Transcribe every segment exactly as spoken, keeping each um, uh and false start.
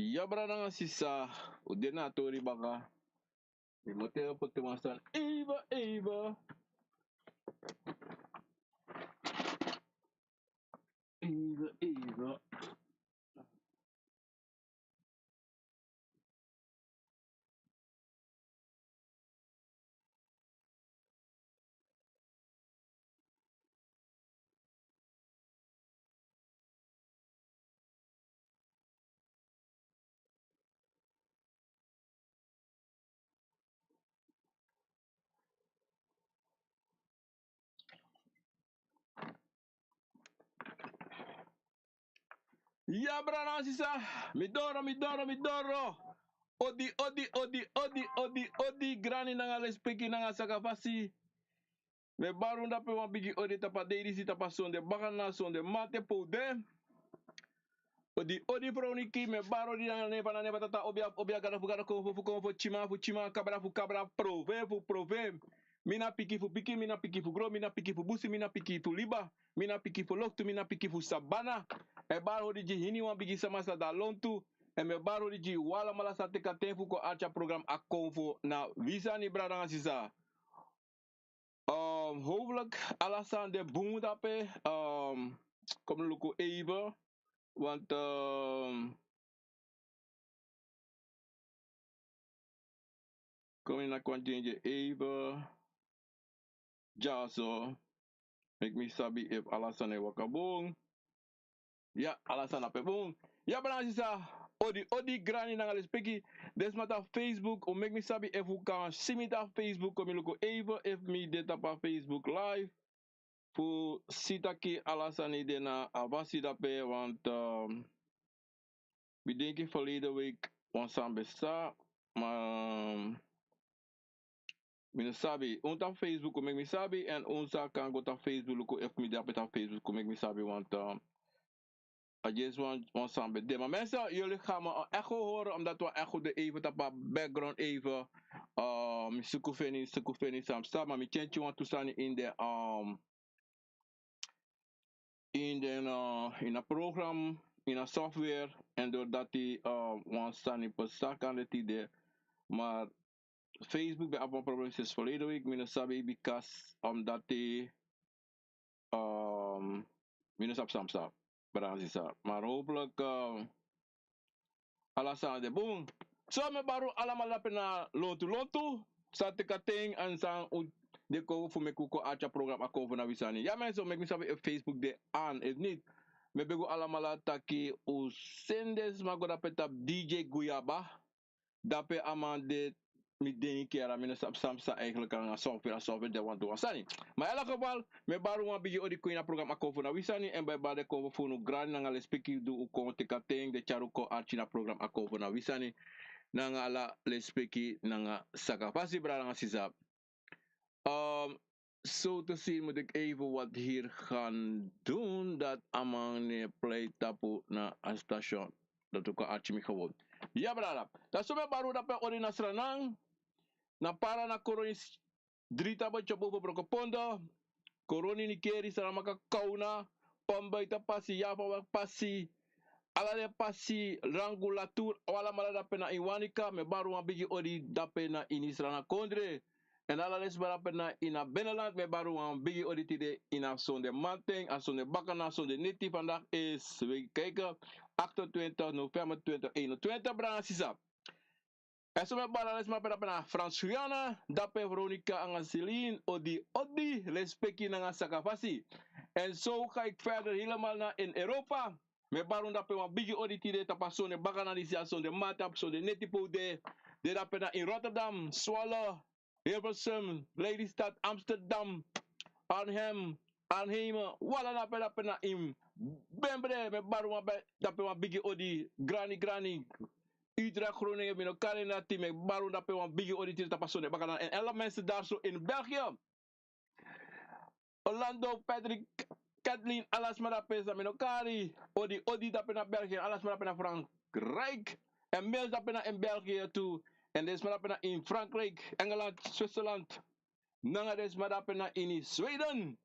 Ya brada nanga sisa, un de na a tori baka. Mi mu teki wan sani. Even, even. Even, even. Ya brada nanga sisa, mi doro, mi doro, mi doro. Odi, odi, odi, odi, odi, odi, grani nanga lespeki nanga sakafasi. Mi e bari un dape wan bigi odi tapu a dei disi, tapu a sonde bakana, sonde mamanten pe un de. Odi, odi Veroniki, mi e bari odi nanga nen fu, nanga nen fu a Tata, obia, obia, gado fu gado, konfo fu konfo, tyiman fu tyiman, kabra fu kabra, profe fu profe. Mi na pikin fu pikin, mi na pikin fu gron, mi na pikin fu busi, mi na pikin fu liba, mi na pikin fu loktu, mi na pikin fu sabana. Mi e bari odi gi hiniwan bigi sama san de na lontu. Èn mi e bari odi gi un alamala san teki a ten fu kon arki a program Akomfo na wi sani, brada nanga sisa. Ehm, hopelijk ala sani de bun dape. Ehm, kon mi luku even. Want, ehm, kon mi naki wan dyendye even. Dyaso. Meki mi sabi efu ala sani e waka bun. Ya, ala sani dape bun. Ya, brada nanga sisa, odi, odi, grani nanga lespeki. Den sma tapu Facebook, un meki mi sabi efu un kan si mi tapu Facebook, kon mi luku even efu mi de tapu a Facebook live. Fu si taki ala sani de na a fasi dape, want, ehm, mi denki verleden week wan sani ben psa, ma, ehm, mi no sabi. Un tapu Facebook kon meki mi sabi, èn un sa kan go tapu Facebook luku efu mi de dape tapu Facebook kon meki mi sabi, want, ehm, a dyesi wan, wan sani ben de. Ma mensen, jullie gaan me een echo horen, omdat wan echo de even tapu a background even. Eh, mi suku feni, suku feni san psa, ma mi tyentyi wantu sani in de, ehm, in de, eh, in a program, in a software. En doordat die, eh, wan sani psa kan de tide. Maar Facebook ben abi wan problem sinds verleden week. Mi no sabi bika, omdat die, ehm, mi no sabi san psa, brada nanga sisa. Maar hopelijk, eh, ala sani de bun. So mi e bari un alamala dape na lontu lontu. San teki a ten, èn san un de kon fu meki un kon arki a program Akomfo na wi sani. Ya mensen, un meki mi sabi efu Facebook de aan, efu niet. Mi e begi un alamala taki un seni den sma go dape tapu D J Guyaba. Dape a man de, mi denki, yara, mi no sabi san psa eigenlijk, nanga software, a software de wantu wan sani. Ma in elk geval, mi e bari un wan bigi odi kon ini a program Akomfo na wi sani, èn mi e bari den konfo fu unu grani nanga lespeki di un kon teki a ten, di tyari un kon arki na program Akomfo na wi sani. Nanga ala lespeki nanga sakafasi, brada nanga sisa. Ehm, zo te zien moet ik even wat hier gaan doen, dat a man no e plei tapu na a station. Dat ook al arki mi gewoon. Ya, brada. Dan so mi e bari un dape odi na Sranan, na Para, na Koroni, Dritaba, Tyobo, Brokopondo, Koroni, Nickerie, Saramaka, Kauna, Pambuiten Pasi, Yafa Pasi, ala den pasi, Rangu, Latour, un alamala dape na ini Wanica, mi e bari un wan bigi odi dape na ini Sranan kondre. Èn ala den sma dape na ini a binnenland, mi e bari un wan bigi odi tide ini a sonde mamanten, a sonde bakana, sonde neti. Vandaag is, we kijken, achtentwintig november twintig eenentwintig, brada nanga sisa. Èn so mi e bari ala den sma dape na Frans Guyana, dape Veronica nanga Celine, odi, odi, lespeki nanga sakafasi. En zo ga ik verder helemaal na in Europa. Mi e bari un dape wan bigi odi tide tapu a sonde bakana disi, a sonde mamanten, sonde neti pe un de. Den dape na ini Rotterdam, Zwolle, Hilversum, Lelystad, Amsterdam, Arnhem, Arnhem, un ala dape, dape na ini Bembre, mi e bari un dape wan bigi odi, grani, grani. Utrecht, Groningen, mi no kari en dati, mi e bari un dape wan bigi odi tide tapu a sonde bakana. En alle mensen daar zo in België. Orlando, Patrick, Kathleen, ala sma dape san mi no kari. Odi, odi dape na België, ala sma dape na Frankrijk. En Mils dape na in België tu. En den sma dape na in Frankrijk, Engeland, Zwitserland. Nanga den sma dape na ini Sweden.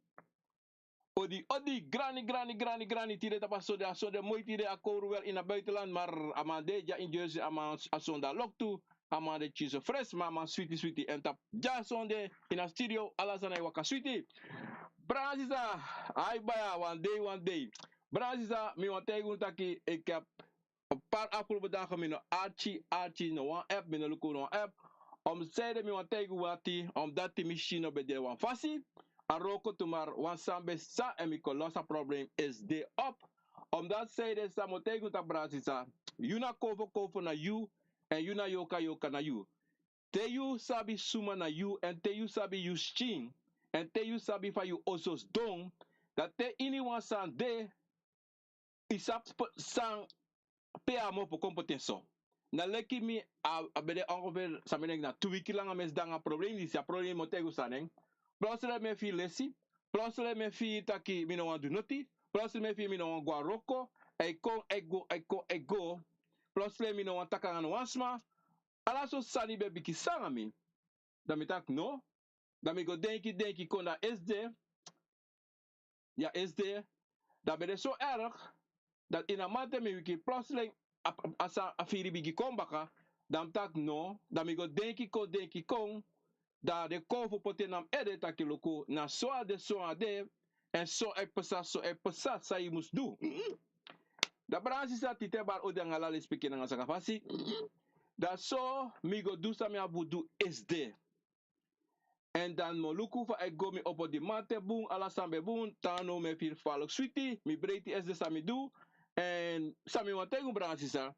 Odi, odi, grani, grani, grani, grani, tide tapu a sonde, a sonde moi tide, a kowru wel ini a buitenland, maar a man de dya ini Jersey, a man a sonde a loktu, a man de tyinso fres, ma a man switi, switi, èn tapu dya sonde ini a studio, ala sani e waka switi. Brada sisa, ai baya, wan dei, wan dei. Brada sisa, mi wani taigi unu taki, ik heb een paar afgelopen dagen mi no arki, arki no wan app, mi no luku no wan app. Omzijde mi wani taigi unu dati, omdati mi si no ben de wan fasi. A wroko tu, maar wan sani ben sa èn mi kon los a problem esde op. Omdati san mi o taigi unu taki, brada sisa, yu na kowfo, kowfo na yu, èn yu na yorka, yorka na yu. Te yu sabi suma na yu, èn te yu sabi yu skin, èn te yu sabi fa yu oso sidon, dan te iniwan sani de, i sabi san pe a mopo kon poti en so. Na leki mi, a, a ben de ongeveer, san mi denki na tu wiki langa mi e sidon nanga problem disi, a problem mi o taigi unu san na en. Plotseling mi e firi lesi, plotseling mi e firi taki mi no wani du noti, plotseling mi e firi mi no wani go na wroko, a e kon, a e go, a e kon, a e go. Plotseling mi no wani taki nanga no wan sma. Ala sortu sani ben bigin pasa nanga mi. Dan mi taki no. Dan mi go denki, denki kon, dan esde, ya, esde, dan ben de so erg, dan ini a mamanten mi wiki plotseling a, a, a sa, a firi bigin kon baka. Dan mi taki no, dan mi go denki kon, denki kon, dan den kowfo poti en na mi ede taki luku, na so a de, so a de, èn so a e pasa, so a e pasa, san yu mus du. Dan brada sisa, tide bari odi nanga ala lespeki nanga sakafasi. Dan so mi go du san mi abi fu du esde. Èn dan mi o luku fa a e go, mi opo di mamanten bun, ala sani ben bun, te now mi e firi falek switi, mi breiti esde san mi du. Èn san mi wani taigi unu, brada sisa,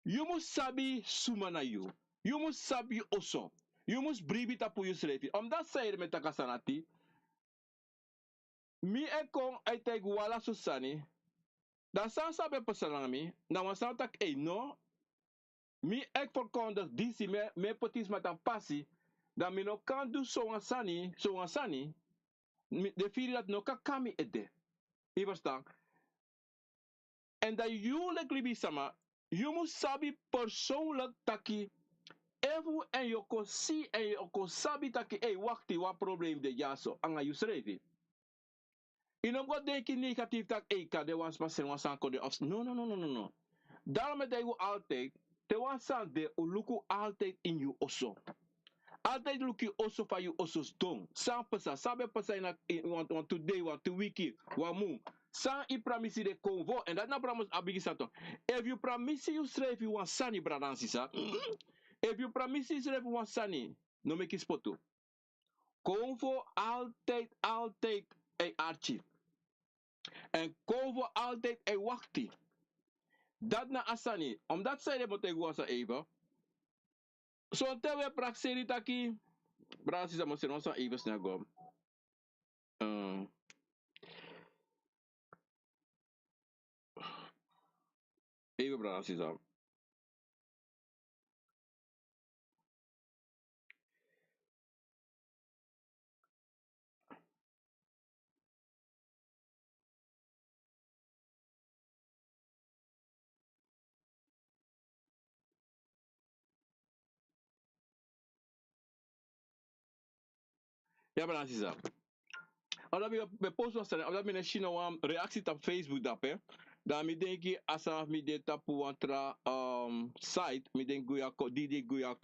yu mus sabi suma na yu. Yu mus sabi yu oso. Yu mus bribi tapu yusrefi. Omdati san ede mi e taki a sani dati. Mi e kon e taigi unu ala sortu sani. Dan san sa ben pasa nanga mi, na wan sani taki, ei, no. Mi e ferkondigi disi, mi e, mi e poti sma tapu pasi. Dan mi no kan du sowan sani, sowan sani. Mi, den firi dati no kan kon na mi ede. Yu e ferstan? Èn dan yu leki libisma, yu mus sabi persoonlijk taki, efu èn yu o kon si, èn yu o kon sabi taki, ei, wakti, wan problem de dyaso, nanga yusrefi. Yu no mus go denki negatief taki, ei, kan de wan sma seni wan sani kon de of, no, no, no, no, no, no. Daarom mi e taigi unu altijd, te wan sani de, un luku altijd ini yu oso. Altijd luku yu oso, fa yu oso sidon. San pasa, san ben pasa ini a, ini wan, wantu dei, wantu wiki, wan mun. San yu pramisi den konfo, èn dati na pramisi, a bigi sani tu. Efu yu pramisi yusrefi wan sani, brada nanga sisa. Efu yu pramisi yusrefi wan sani, no meki spotu. Konfo altijd, altijd e arki. Èn konfo altijd e wakti. Dati na a sani. Omdati san ede mi o taigi unu wan sani even. Sonten wi e prakseri taki, brada sisa, mi o seni wan sani even snel go. Eh, even, brada sisa. Ya, brada sisa. Omdat mi ben post wan sani, omdat mi no e si no wan reaksi tapu Facebook dape. Dan mi denki a sani fu mi de tapu wan tra, um, site, mi denki Guya Ko-, D J Guya,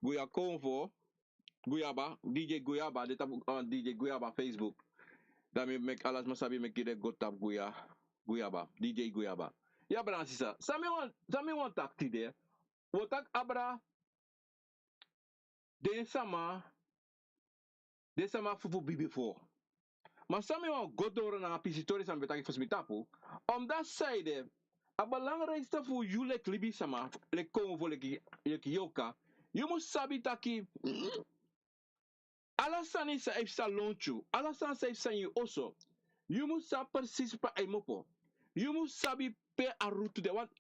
Guya Konfo, Guyaba, D J Guyaba, de tapu, uh, D J Guyaba Facebook. Dan mi meki ala sma sabi meki den go tapu Guya, Guyaba, D J Guyaba. Ya, brada sisa, san mi wani, san mi wani taki tide, wi o taki abra den sama, den sama fu, fu bibi fo. Ma san mi wani go doro na a pisi tori san mi ben taki fosi mi tapu. Omdati san ede, a belangrijkste fu yu leki libisma, leki konfo, leki, leki yorka, yu mus sabi taki, ala sani san e psa lontu yu, ala sani san e psa ini yu oso, yu mus sabi precies pe a e kmopo. Yu mus sabi pe a rutu de. Want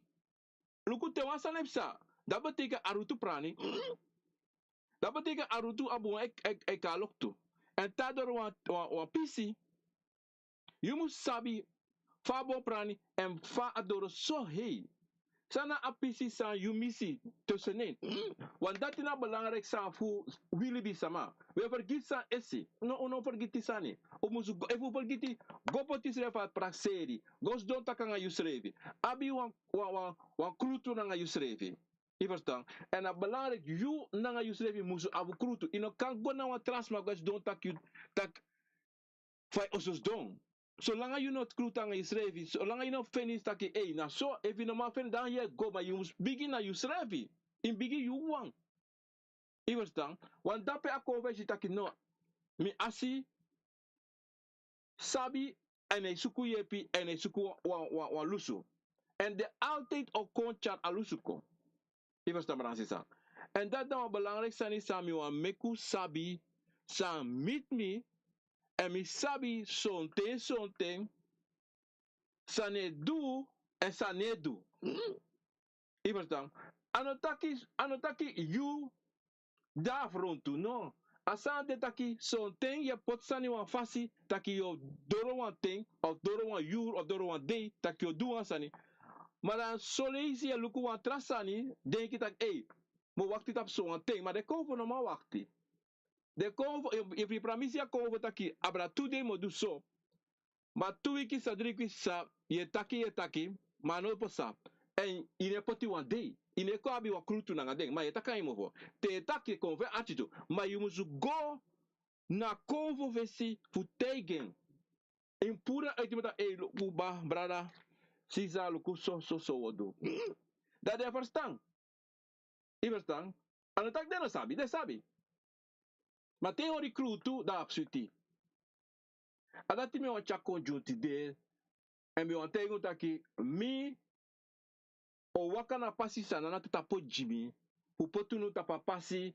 luku, te wan sani e psa, dati betekent a rutu prani. Dati betekent a rutu abi wan e, e, e kon na loktu. Èn te a doro wan, wan, wan pisi, yu mus sabi fa a bo prani èn fa a doro so hei. San na a pisi san yu misi tussenin? Want dati na belangrijk san fu wi libisama. We fergiti san esi. No, un no fergiti sani. Un musu go, efu un fergiti, go poti yusrefi a prakseri. Go sidon taki nanga yusrefi. Abi wan, wan, wan, wan krutu nanga yusrefi. Yu ferstan? En a belangrijk, yu nanga yusrefi musu abi krutu. Yu no kan go na wan tra sma go sidon taki yu, taki fa yu o so sidon. Solanga yu no krutu nanga yusrefi, solanga yu no feni taki, ei, na so, efu yu no man feni, dan yu e go, ma yu mus bigin na yusrefi. Yu mus bigin yu wan. Yu ferstan? Want dape a kon fu e si taki no, mi asi sabi, èn a e suku yepi, èn a e suku wan, wan, wan, wan lusu. Èn den altijd o kon tyari a lusu kon. Yu ferstan, brada nanga sisa? Èn dati na wan belangrijk sani san mi wani meki un sabi, san miti mi, èn mi sabi sonten, sonten, san no e du, èn san no e du. Yu ferstan? A no taki, a no taki yu de na frontu, no. A sani de taki sonten yu e poti sani wan fasi, taki yu o doro wan ten, of doro wan yuru, of doro wan dei, taki yu o du wan sani. Ma dan son leisi yu e luku wan tra sani, denki taki, ei, mi o wakti tapu so wan ten, ma den konfo no man wakti. Den konfo, efu, efu yu pramisi a konfo taki abra tu dei mi o du so, ma tu wiki sa, dri wiki sa, yu e taki, yu e taki, ma a no pasa. Èn yu no e poti wan dei, yu no e kon abi wan krutu nanga den, ma yu e taki nanga yu mofo. Te yu e taki, kon fu en ati tu. Ma yu musu go na konfo fesi fu taigi en. Yu mus puru en uiti, mi taki, ei, luku, ba, brada, sisa, luku, so, so, so wi o du. Dan den e ferstan. Yu ferstan? A no taki den no sabi, den sabi. Ma te yu hori krutu, dan a abi switi. A dati mi wani tyari kon gi un tide. Èn mi wani taigi un taki, mi o waka na pasi san Nana Tata poti gi mi, fu poti unu tapu a pasi,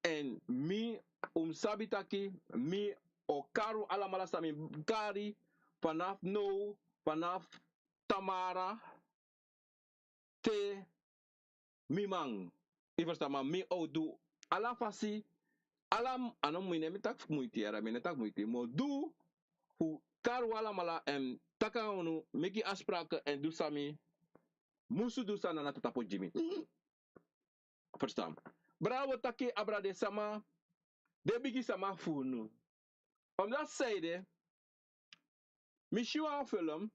èn mi, un mus sabi taki, mi o kari un alamala san mi kari, fanafu now, fanafu tamara, te mi man. Yu ferstan? Ma mi o du ala fasi, ala, a no, mi no e taki fu muiti, yere, mi no e taki fu muiti. Mi o du fu kari un alamala èn taki nanga unu, meki afspraken èn du san mi musu du, san Nana Tata poti gi mi. Ferstan? Brada, wi o taki abra den sama, den bigi sama fu unu. Omdati san ede, mi si wan film,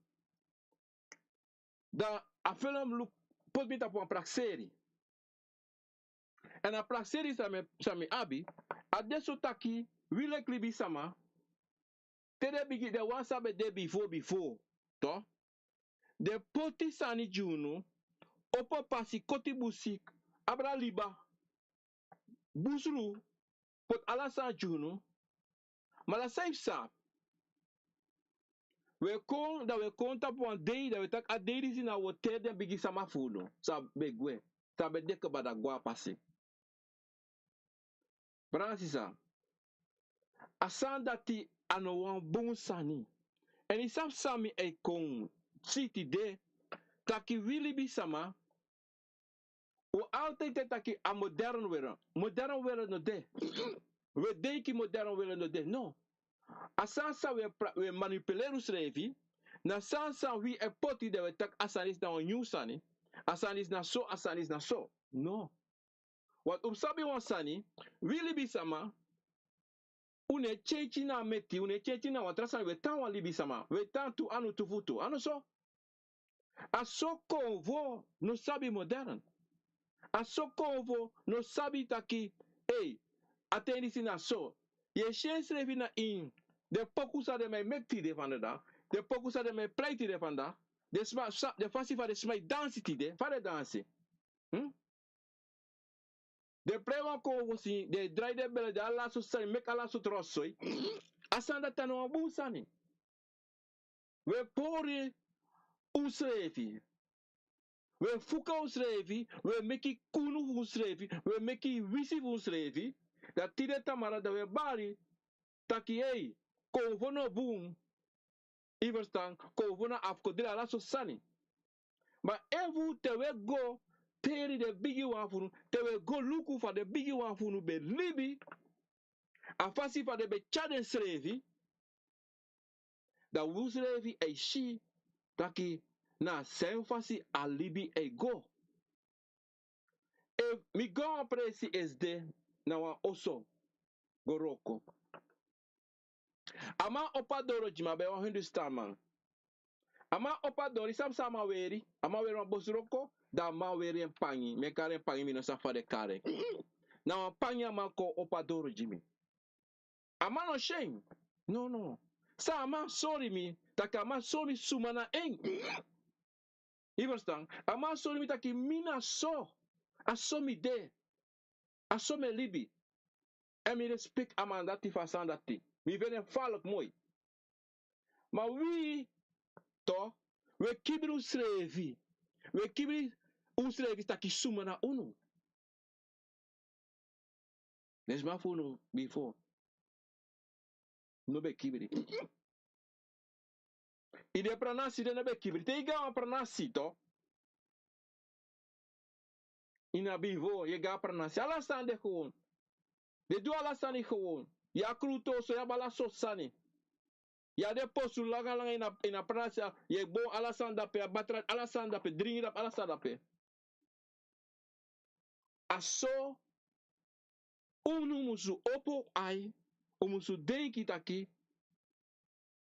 dan a film luku, poti mi tapu wan prakseri. Èn a prakseri san mi, san mi abi, a de so taki, wi leki libisama, te den bigi, den wan san ben de bifo, bifo, toch, den poti sani gi unu, opo pasi, koti busi, abra liba, busru, poti ala sani gi unu, ma dan san yu psa? Wi e kon, dan wi e kon tapu wan dei, dan wi e taki a dei disi na wi o teri den bigi sama fu unu san ben gwe, san ben de kaba, dan go na pasi. Brada, sisa, a sani dati a no wan bun sani. Èn yu sabi san mi e kon si tide, taki wi libisama, un altijd e taki a modern wereld. Modern wereld no de. Wi e denki modern wereld no de. No. A sani san wi e pra-, wi e manipuleri unsrefi, na sani san wi e poti, dan wi e taki a sani disi na wan nyun sani. A sani disi na so, a sani disi na so. No. Want un mus sabi wan sani, wi libisama, un no e tyentyen na meti, un no e tyentyen na wan tra sani, wi e tan wan libisama, wi e tan tu anu, tu futu. A no so. A so konfo no sabi modern. A so konfo no sabi taki, ei, a ten disi na so. Yu e si ensrefi na ini den poku san den man e meki tide fanda, den poku san den man e prei tide fanda, den sma, sa, den fasi fa den sma e dansi tide, fa den dansi. Hmm? Den prei wan konfo, si den e drai den bele, den ala sortu sani, meki ala sortu rotzooi. A sani dati a no wan bun sani. Wi e pori unsrefi. Wi e fuka unsrefi, wi e meki kunu fu unsrefi, wi e meki wisi fu unsrefi. Dan tide tamara dan wi e bari taki, ei, konfo no bun. Yu ferstan, konfo na afkodri, ala sortu sani. Ma efu te wi e go teri den bigi wan fu unu, te wi e go luku fa den bigi wan fu unu ben libi, a fasi fa den ben tyari densrefi, dan wi srefi e si taki na a srefi fasi a libi e go. Mi go a wan presi esde na wan oso go wroko. A man opo a doro gi mi, a ben wan Hindustan man. A man opo a doro, yu sabi san a man weri? A man weri wan bosi wroko, dan a man weri en pangi. Mi e kari en pangi, mi no sabi fa den e kari en. Na wan pangi a man kon opo a doro gi mi. A man no si en. No, no. San a man sori mi, taki a man sori mi suma na en. Yu ferstan? A man sori mi taki mi na so, a so mi de, a so mi e libi. Èn mi respeki a man dati fu a sani dati. Mi feni en falek moi. Ma wi, to, wi e kibri unsrefi. Wi e kibri unsrefi taki suma na unu. Den sma fu unu bifo no ben kibri. I de pranasi, den no ben kibri. Te i go a wan pranasi to, ini a bifo, yu e go a pranasi, ala sani de gewon. Den du ala sani gewon. Yu a krutu oso, yu abi ala sortu sani. Yu abi den posu langa langa ini a, ini a pranasi, yu e bon ala sani dape, a batra, ala sani dape, dringi dape, ala sani dape. A so unu musu opo ai, un musu denki taki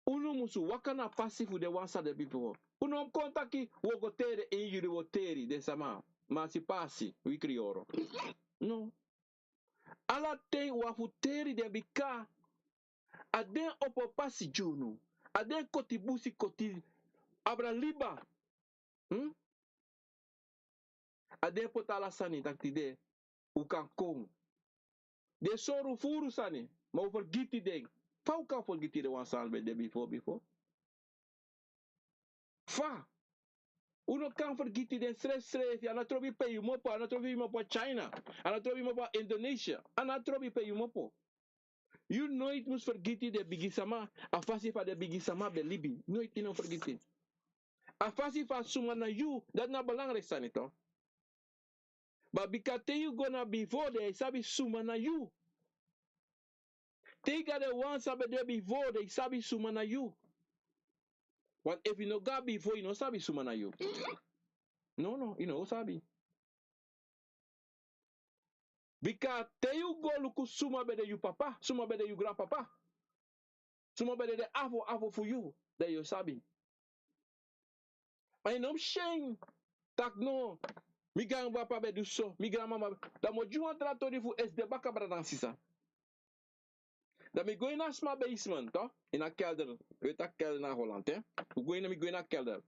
unu musu waka na a pasi fu den wan san de bifo. Un no mu kon taki wi o go teri, en yuru wi o teri den sama, masi pasi, wi kriyoro. No. Ala ten wi abi fu teri den, bika a den opo pasi gi unu, a den koti busi koti, abra liba. Hmm? A den poti ala sani taki tide un kan kon. Den sori un furu sani, ma un fergiti den. Fa un kan fergiti den wan san ben de bifo, bifo? Fa? Un no kan fergiti den srefsrefi. A no trobi pe yu komopo, a no trobi yu komopo a China, a no trobi yu komopo a Indonesia, a no trobi pe yu komopo. Yu noiti mus fergiti den bigi sama, a fasi fa den bigi sama ben libi. Noiti yu no fergiti. A fasi fa suma na yu, dati na belangrijk sani to. Ma bika te yu go na bifo, den e sabi suma na yu. Te yu go na den wan san ben de bifo, den e sabi suma na yu. Want efu yu no go na bifo, yu no sabi suma na yu. No, no, yu no o sabi. Bika te yu go luku suma ben de yu papa, suma ben de yu granpapa, suma ben de den afo afo fu yu, dan yu o sabi. Ma yu no mus si en taki no, mi granpapa ben du so, mi granmama ben. Dan mi o gi wan tra tori fu esde baka, brada nanga sisa. Dan mi go ini a sma basement to, ini a kelder. Wi e taki kelder na Holland, eh? Un go ini, mi go ini a kelder.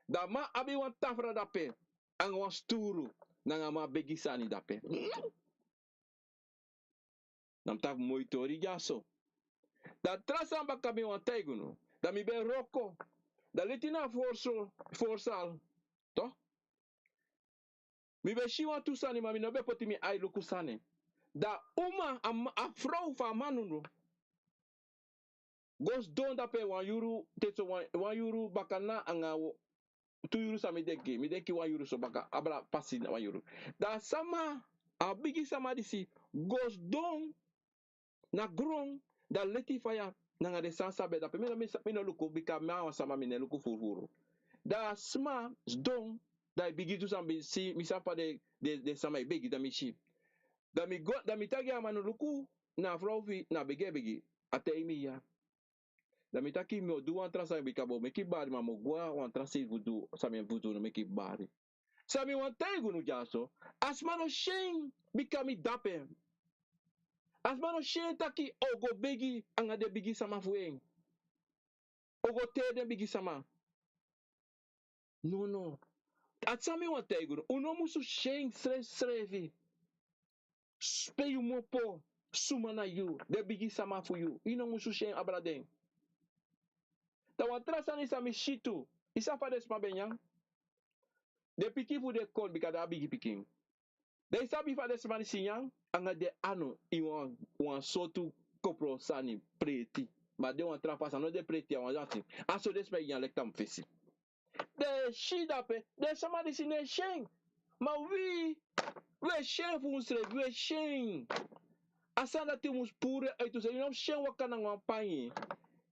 Dan a man abi wan tafra dape, nanga wan sturu, nanga a man begi sani dape. Dan mi taki moi tori dyaso. Dan tra sani baka mi wani taigi unu. Dan mi ben wroko. Dan leti na voorsal, voorsal to. Mi ben si wantu sani, ma mi no ben poti mi ai luku sani. Dan a uma, a ma-, a frow fu a man unu go sidon dape wan yuru, te so wan, wan yuru baka na anga tu yuru san mi denki, mi denki wan yuru so baka, abra pasi na wan yuru. Dan a sama, a bigi sama disi go sidon na gron, dan leti faya nanga den sani san ben dape. Mi no, mi sa-, mi no luku, bika mi a wan sama, mi no e luku furufuru. Dan a sma sidon, dan a e bigi du san, mi si, mi sabi fa den, den, den sama e begi, dan mi si. Dan mi go, dan mi taigi a man: Luku, na a frow fu yu, na begi a e begi. A taigi mi ya. Dan mi taki mi o du wan tra sani, bika mi o meki bari, ma mi o go a wan tra sei fu du san mi e fu du, no meki bari. San mi wani taigi unu dyaso, a sma no si en bika mi dape. A sma no si en taki a o go begi anga den bigi sama fu en, a o go teri den bigi sama. No, no. A san mi wani taigi unu, un no musu si en srefsrefi. S-, pe yu komopo, suma na yu, den bigi sama fu yu, yu no musu si en abra den. Dan wan tra sani san mi si tu, yu sabi fa den sma ben nyan? Den pikin fu den kon, bika den abi bigi pikin. Dan yu sabi fa den sma disi nyan? Anga den anu ini wan, wan sortu kopro sani preti. Ma den wan tra fasi, a no de preti, a wan dati. A so den sma e nyan leki tampu fesi. Den e si dape, den sama disi no e si en. Ma wi, wi e si en fu unsrefi, wi e si en. A sani dati mus puru en uiti unsrefi. Yu no mus si en waka nanga wan pangi.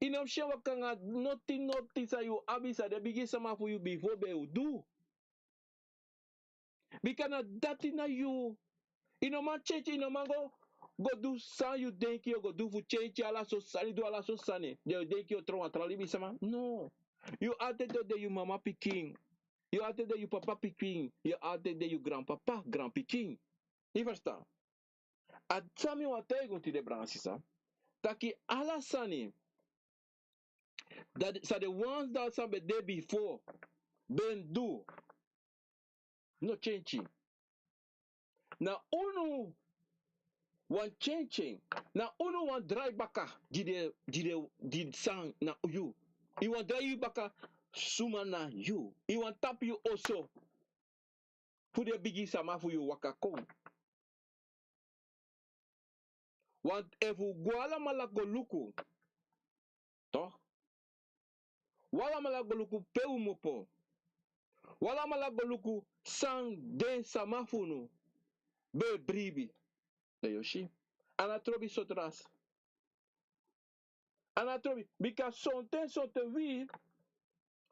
Yu no mus si en waka nanga noti noti san yu abi, san den bigi sama fu yu bifo ben du. Bika na dati na yu, Yu no man tyentyen, yu no man go, go du san yu denki yu o go du fu tyentyen ala so sani, du ala so sani. Den o denki yu o tron wan tra libisama. No. Yu altide o de yu mama pikin. Yu altide de yu papa pikin. Yu altide de yu granpapa granpikin. Yu ferstan? A san mi wani taigi unu tide, brada nanga sisa, taki ala sani, dati san den wan dati san ben de bifo ben du, no tyentyen. Na unu wani tyentyen. Na unu wani drai baka gi den, gi den, gi san na yu. Yu wani drai yu baka suma na yu. Yu wani tapu yu oso fu den bigi sama fu yu waka kon. Want efu un go alamala go luku, toch, un alamala go luku pe un kmopo. Un alamala go luku san den sama fu unu ben bribi. Dan yu o si, a no trobi sotras. A no trobi, bika sonten, sonten wi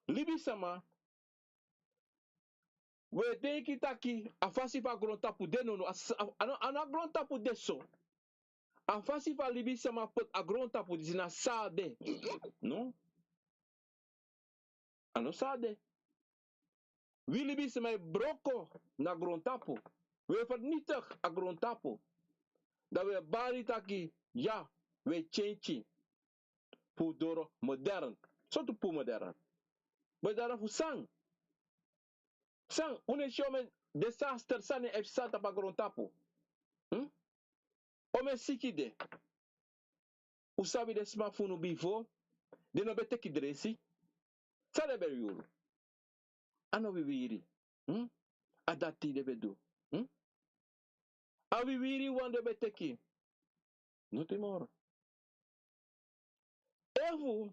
libisama, wi e denki taki a fasi fu a grontapu de, no, no, a s-, a, a no, a no a grontapu de so. A fasi fu a libisama poti a grontapu disi na san a de. No. A no san a de. Wi libisama e broko na grontapu. Wi e vernietig a grontapu. Dan wi e bari taki, ya, wi e tyentyen. Puru doro modern. Sortu puru modern? Modern fu san? San, un no e si omeni disaster san e psa tapu a grontapu? Hm? Omeni siki de. Un sabi den sma fu unu bifo, den no ben teki dresi. San den ben yuru? A no wiwiri. Hm? A dati den ben du. Hm? A wiwiri wan den ben teki. Nothing more. Efu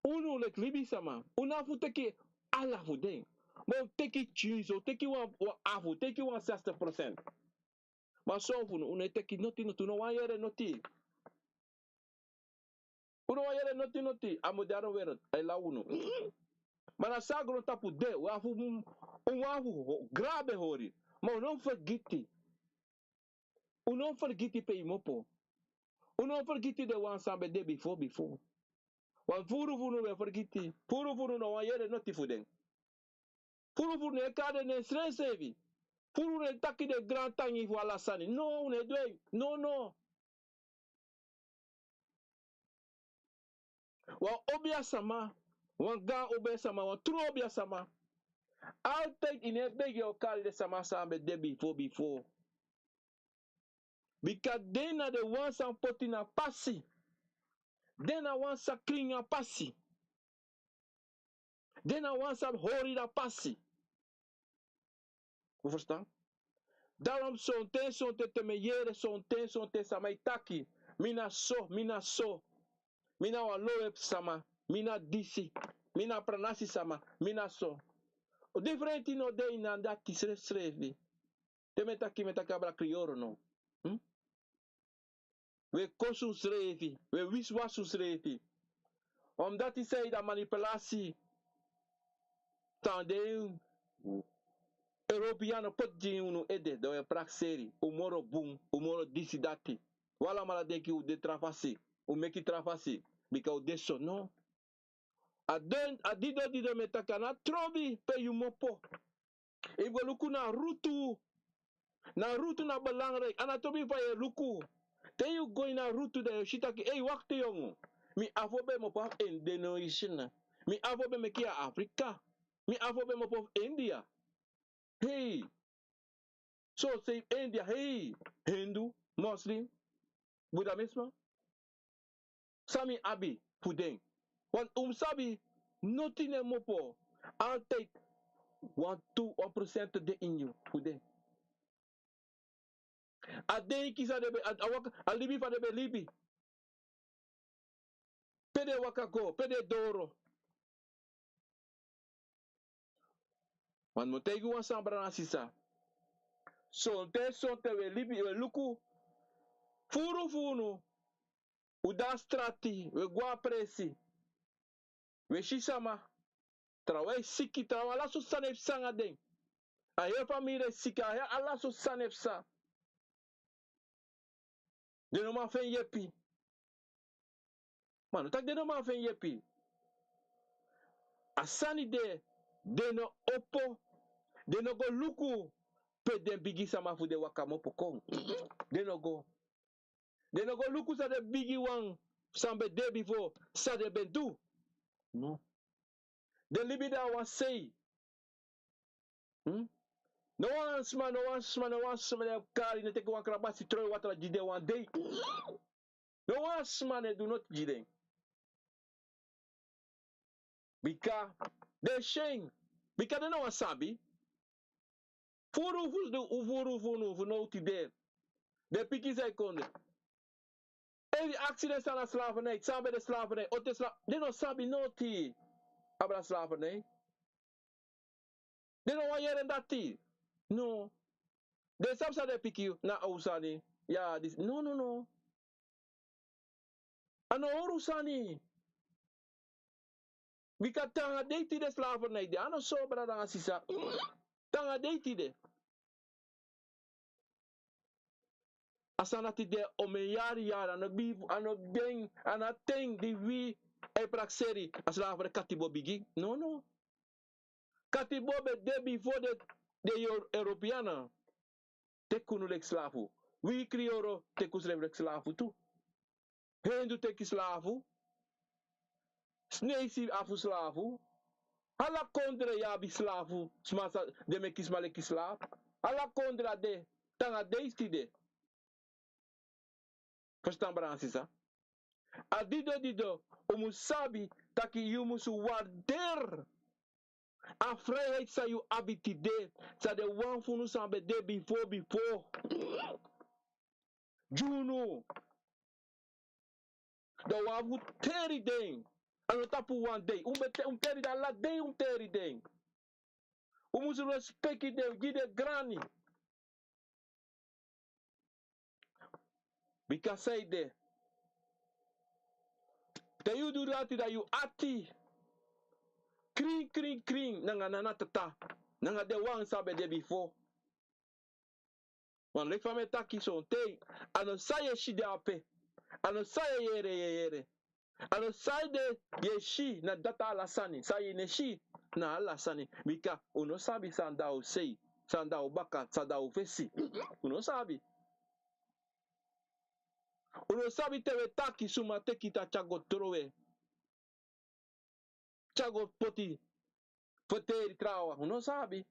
unu leki libisama, un no abi fu teki ala fu den. Ma un teki tyinso, un teki wan, wan afu, un teki wan zestig procent. Ma son fu unu, un no e teki noti, noti, un no wani yere noti. Un no wani yere noti, noti, a modern wereld e law unu. Ma na so a grontapu de, un abi fu, un abi fu grabe hori. Ma un no fergiti. Un no fergiti pe yu kmopo. Un no fergiti den wan san ben de bifo, bifo. Want furu fu unu ben fergiti. Furu fu unu no wani yere noti fu den. Furu fu unu e kari den nen srefsrefi. Furu fu unu e taki den grantangi fu ala sani. No, un no e du en. No, no. Wan obiasama, wan gaan obiasama, wan tru obiasama. Altijd yu no e begi yu o kari den sama san ben de bifo, bifo. Bika den na den wan san poti na pasi. Den na wan san krin a pasi. Den na wan san hori a pasi. Un ferstan? Daarom sonten, sonten te mi e yere, sonten, sonten sama e taki: mi na so, mi na so. Mi na wan lowe sama, mi na disi, mi na pranasi sama, mi na so. Diferenti no de ini a dati srefsrefi. Te mi e taki, mi e taki abra krioro no. Hm? Wi e kosi unsrefi, wi e wisiwasi unsrefi. Omdat yu sabi a manipulasi san den Europeano poti gi unu ede, dan wi e prakseri, un moro bun, un moro disi dati. Un alamala denki un de tra fasi, un meki tra fasi, bika un de so, no. A den, a didon, didon mi e taki, a no trobi pe yu kmopo. Yu mus go luku na rutu. Na rutu na belangrijk. A no trobi fa yu e luku. Te yu go ini a rutu, dan yu o si taki, ei, wakti yongu. Mi afo ben kmopo fu Indonesia. Mi afo ben meki a Afrika. Mi afo ben kmopo fu India. Hei. So, sei India, hei, Hindu, Muslim, Buddha, mesma. San mi abi fu den? Want un mus sabi, noti no e kmopo. Altijd wan tu, wan procent de ini yu fu den. A denki san den ben, a, a waka, a libi fa den ben libi. Pe den waka go, pe den doro. Want mi o taigi wan sani, brada nanga sisa. Sonten, sonten wi e libi, wi e luku. Furu fu unu, un de a strati, wi e go a presi. Wi e si sama, trawan e siki, trawan ala sortu sani e psa nanga den. A heri famiri e siki, a heri ala sortu sani e psa. Den no man feni yepi. Ma no taki den no man feni yepi. A sani de, den no opo, den no go luku pe den bigi sama fu den waka kmopo kon. Den no go. Den no go luku san den bigi wan san ben de bifo, san den ben du. No. Den libi dan wan sei. Hmm? No wan sma, no wan sma, no wan sma den kari, no teki wan krabasi troi watra gi den wan dei. No wan sma no e du noti gi den. Bika den syen. Bika den no wan sabi. Furu fu, furu fu, fu now tide. Den pikin san e kon de. Efu yu aksi den san na slavernij, san ben de slavernij, o te sla-, den no sabi noti abra slavernij. Den no wan yere dati. No. Den sabi san den piki yu na a sani. Ya, disi. No, no, no. A no huru sani. Bika te nanga dei tide slavernij de. A no so, brada nanga sisa. Te nanga dei tide. A sani dati de omen yari yari, a no bi, a no ben, a no a ten di wi e prakseri a slavernij katibo bigi. No, no. Katibo ben de bifo den, den Euro-, Europeana teki unu leki slafu. Wi Kriyoro teki unsrefi leki slafu tu. Hindu teki slafu. Sneisi abi slafu. Ala kondre yu abi slafu. Sma san den meki sma leki slafu. Ala kondre a de, te nanga dei tide. Ferstan, brada nanga sisa. A dido dido, un mus sabi taki yu mus warderi a vrijheid san yu abi tide, san den wan fu unu san ben de bifo, bifo gi unu. Dan un abi fu teri den. A no tapu wan dei. Un ben te-, un teri den, ala dei un teri den. Un mus respeki den, gi den grani. Bika saide, te yu du dati, dan yu ati krin, krin, krin, nanga nana, tata, nanga den wan san ben de bifo. Wan leki fa mi e taki sonten, a no san yu e si de ape, a no san yu e yere yu e yere. A no san yu e si na dati, ala sani. San yu e si na ala sani. Bika un no sabi san da un sei, san da un baka, san da un fesi. Un no sabi. Un no sabi te un e taki suma teki taki a go trowe. Te a go poti fu teri trawan. Un no sabi.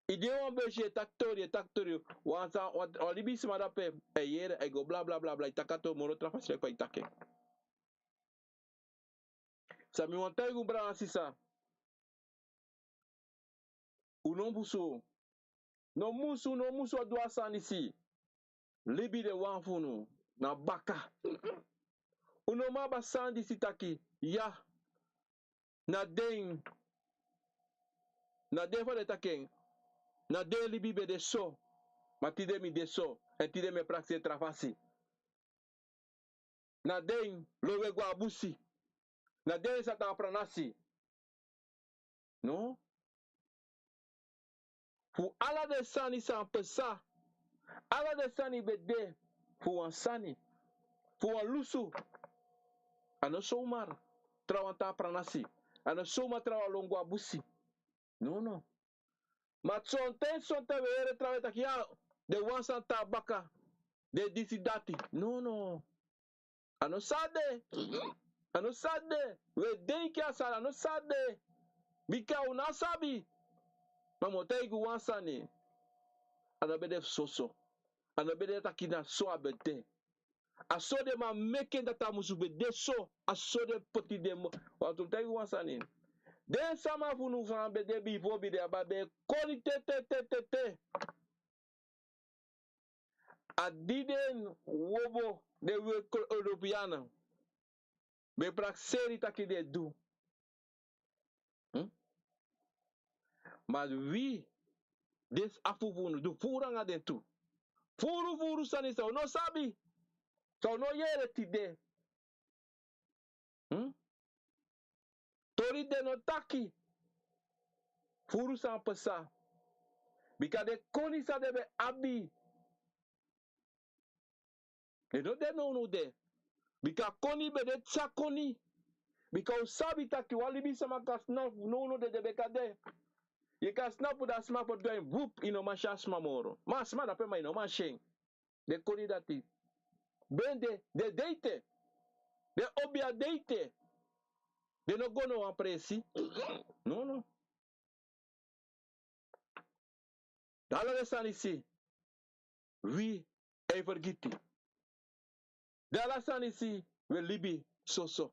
I de wan besi e taki tori, e taki tori. Wan san, wan, wan libisma dape, e yere, e go bla, bla, bla, bla. I taki a tori moro tra fasi leki fa i taki en. San mi wani taigi un, brada nanga sisa. Un no musu. No musu, no musu a du a sani disi. Libi den wan fu unu na baka. Un no man abi a sani disi taki, ya, na den, na den fa den taki en, na den libi ben de so, ma tide mi de so, èn tide mi e prakseri tra fasi. Na den lowe go a busi. Na den sa tan a pranasi. No. Fu ala den sani san pasa, ala den sani ben de fu wan sani, fu wan lusu. A no somar trawan tan a pranasi. A no somar trawan lon go a busi. No, no. Ma sonten, sonten wi e yere trawan e taki, ya, den wan san tan a baka, den disi, dati. No, no. A no san de. A no san de. Wi e denki a sani, a no san de. Bika un no sabi. Ma mi o taigi un wan sani. A no ben de fu soso. A no ben de taki na so a ben de. A so den man meki en dati a musu ben de so. A so den poti den mo-, want un taigi un wan sani. Den sama fu unu san ben de bifo, ben de, a ben koni te, te, te, te, te. A di den wobo, den wi e kol Europeana, ben prakseri taki den du. Hmm? Ma wi, den afu fu unu, du furu anga den tu. Furu, furu sani san un no sabi. San un no yere tide. Hmm? Tori den no taki. Furu san pasa. Bika den koni san den ben abi. Den no de nownow de. Bika koni ben de te san koni. Bika un sabi taki wan libisama kan snapu nownow de, den ben kan de. Yu kan snapu dan a sma poti go na en bup, yu no man si a sma moro. Ma a sma na pe, ma yu no man si en. Den koni dati ben de, den de ete. Den obiya de ete. Den no go no wan presi. Nono. Dan ala den sani disi wi e fergiti. Dan ala sani disi wi e libi soso.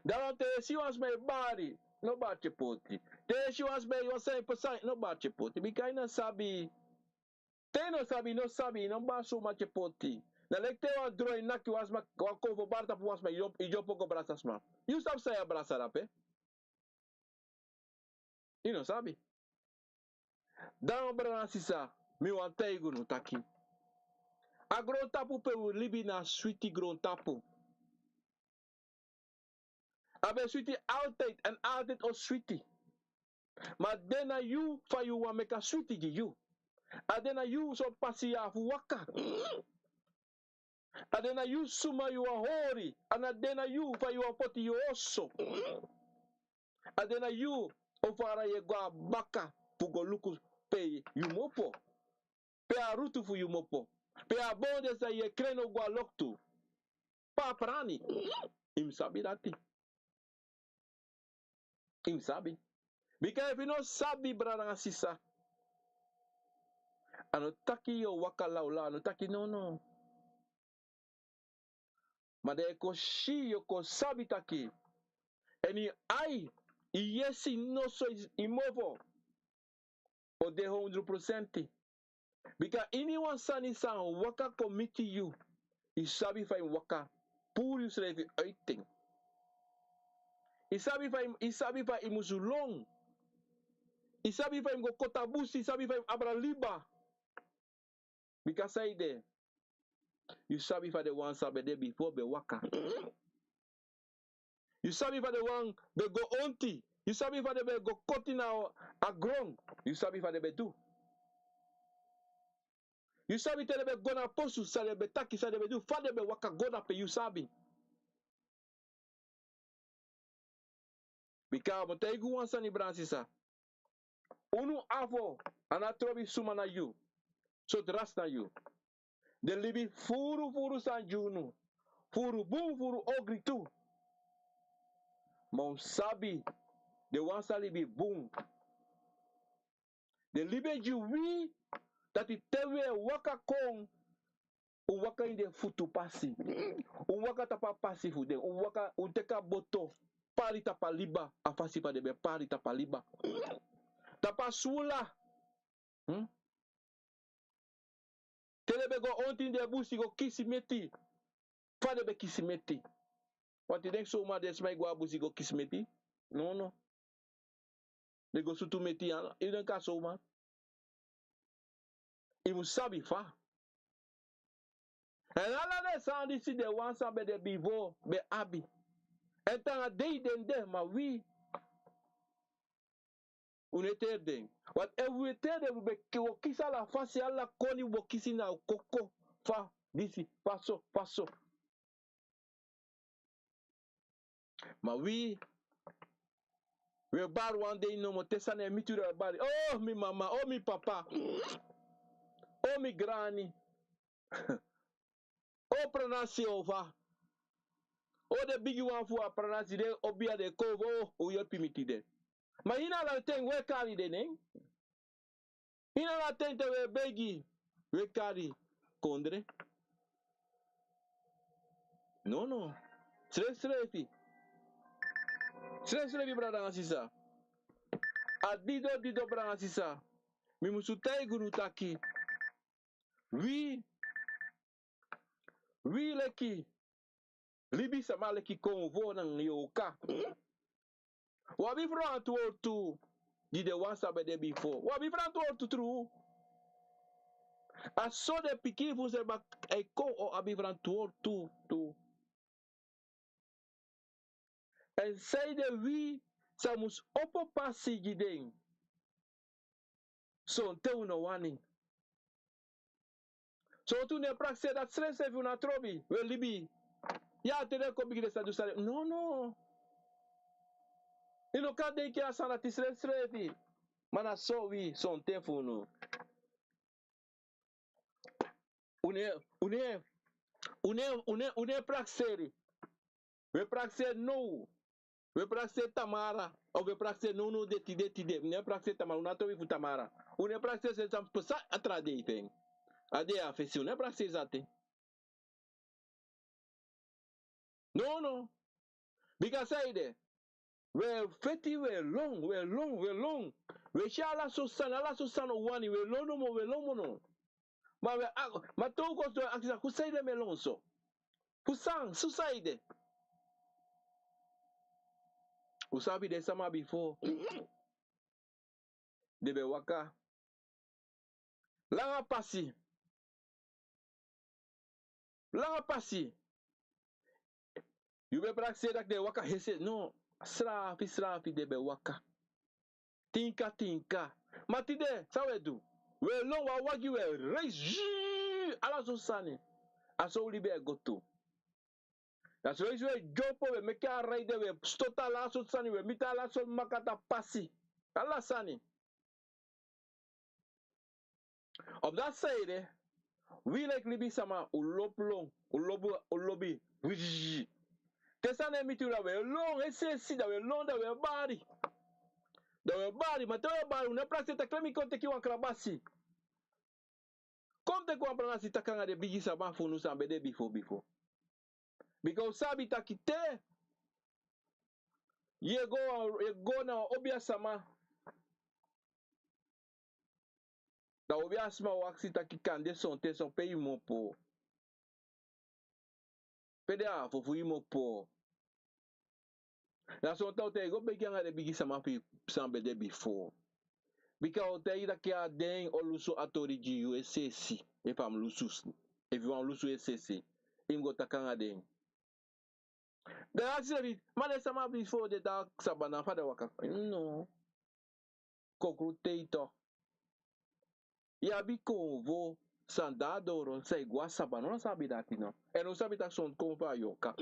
Dan wan te yu e si wan sma e bari, no bari tyepoti. Te yu e si wan sma e wan sani pasa, no bari tyepoti. Bika yu no sabi. Te yu no sabi, yu no sabi, yu no bari suma tyepoti. Na leki te wan dron e naki wan sma, wan konfo bari tapu wan sma, yu no, yu no poko brasa sma. Yu sabi san yu a brasa dape? Yu no sabi. Dan brada nanga sisa, mi wani taigi unu taki a grontapu pe wi libi na switi grontapu. A ben switi altijd, èn altijd o switi. Ma a de na yu fa yu wani meki a switi gi yu. A de na yu son pasi yu abi fu waka. A de na yu suma yu wani hori. A no de na yu fa yu wani poti yu oso. A de na yu o fara yu e go na baka fu go luku pe yu mu opo. Pe a rutu fu yu mu opo. Pe a bon de san yu e kreni o go na loktu. Pe a prani. Yu mu sabi dati. Yu mu sabi. Bika efu yu no sabi, brada nanga sisa, a no taki yu o waka lawlaw, a no taki nono. Ma dan yu o kon si, yu o kon sabi taki, èn yu ai, yu yesi, noso, yu mofo o de hondro prosenti. Bika iniwan sani san waka kon miti yu, yu sabi fa yu mu waka puru yusrefi uiti en. Yu sabi fa yu, yu sabi fa yu musu lon. Yu sabi fa yu mu go koti a busi, yu sabi fa yu mu abra liba. Bika saide, yu sabi fa den wan san ben de bifo ben waka. Yu sabi fa den wan ben go onti. Yu sabi fa den ben go koti na a gron. Yu sabi fa den ben du. Yu sabi te den ben go na posu, san den ben taki, san den ben du, fa den ben waka go dape, yu sabi. Bika mi o taigi wan sani, brada nanga sisa. Unu afo, a no trobi suma na yu, sortu rasi na yu. Den libi furu furu sani gi unu. Furu bun, furu ogri tu. Ma un sabi, den wan san libi bun, den libi en gi wi, dati te wi e waka kon, un waka ini den futu pasi. Un waka tapu a pasi fu den. Un waka, un teki a boto, pari tapu a liba, a fasi fa den ben pari tapu a liba. Tapu a sula. Hmm? Te den ben go onti ini den busi go kisi meti, fa den ben kisi meti. Wanti denki suma den sma e go a busi go kisi meti? Nono. Den go sutu meti, ya, yu denki a suma? Yu mu sabi fa. Èn ala den sani disi den wan san ben de bifo ben abi. Èn te na dei den de, ma wi, un no e teri den. Want efu un e teri den, un ben ki-, un o kisi ala fasi, ala koni un o kisi na un koko. Fa disi, fa so, fa so. Ma wi, wi e bari wan dei nomo, te sani e miti wi, dan wi e bari: "Oh, mi mama, oh, mi papa, oh, mi grani, oh, pranasi, oh, fa, oh, den bigiwan fu a pranasi, den obiya, den kon, oh, un yepi mi tide." Ma ini ala ten wi e kari den nen. Ini ala ten te wi e begi, wi e kari kondre. Nono. Srefsrefi. Srefsrefi, brada nanga sisa. A dido, dido, brada nanga sisa. Mi musu taigi unu taki, wi, wi leki libisama, leki konfo nanga yorka, un abi frantwortu di den wan san ben de bifo. Un abi frantwortu tru. A so den pikin fu un srefi e kon, un abi frantwortu tu. Èn sanede wi sa mus opo pasi gi den? Sonten un no wani. Sortu no e prakseri dati srefsrefi, un no abi trobi, un e libi. Ya, te den kon bigin den sa du sani. No, no. Yu no kan denki a sani dati srefsrefi. Ma na so wi, sonten fu unu. Un no e, un no e, un no e, un no e, un no e prakseri. Un e prakseri now. Un e prakseri tamara. Of un e prakseri now, now, de tide, tide. Un no e prakseri tamara, un no abi trobi fu tamara. Un no e prakseri sani san pasa a tra dei fu en. A dei a fesi, un no e prakseri sani. No, no. Bika saide, un e feti, un e lon, un e lon, un e lon. Un e si ala sortu sani, ala sortu sani un wani, un e lon nomo, un e lon nomo. Ma un e a-, ma te un kon sidon e aksi san, fu saide mi e lon so? Fu san, fu saide? Un sabi den sama bifo. Den be waka langa pasi. Langa pasi. Yu be prakseri taki den waka hese. No, srafi, srafi den be waka. Tinka, tinka. Ma tide, san un e du? Un e lon, wan wagi un e rei, zii, ala sortu sani. A so un libi e go tu. Na so leisi un e dyompo, un e meki a rei de, un e stotu ala sortu sani, un e miti ala sortu makata pasi. Ala sani. Op dati saide, wi leki libisama, un lobi lon, un lobi, un lobi, wizii. Te sani e miti un, da un e lon, esesi, da un e lon, da un e bari. Da un e bari, ma te un e bari, un no e prakseri taki leki mi kon teki wan krabasi. Kon teki wan pranasi taki anga den bigi sama fu unu san ben de bifo, bifo. Bika un sabi taki te yu e go, yu e go na wan obia sama, da obia sama o aksi taki kande sonten so pe yu mu opo. Pe den afo fu yu mu opo. Na sonten o taigi, go begi anga den bigi sama fu yu san ben de bifo. Bika o taigi taki a den o lusu a tori gi yu esesi. Efu a mu lusu, efu yu wani lusu esesi, yu mu go taki anga den. Da yu aksi srefi, ma den sama bifo den de a sabana, fa den waka? No. Konkru tei tok. Yu abi konfo san de a doro san e go a sabana, un no sabi dati no. Èn un sabi taki son konfo a yorka.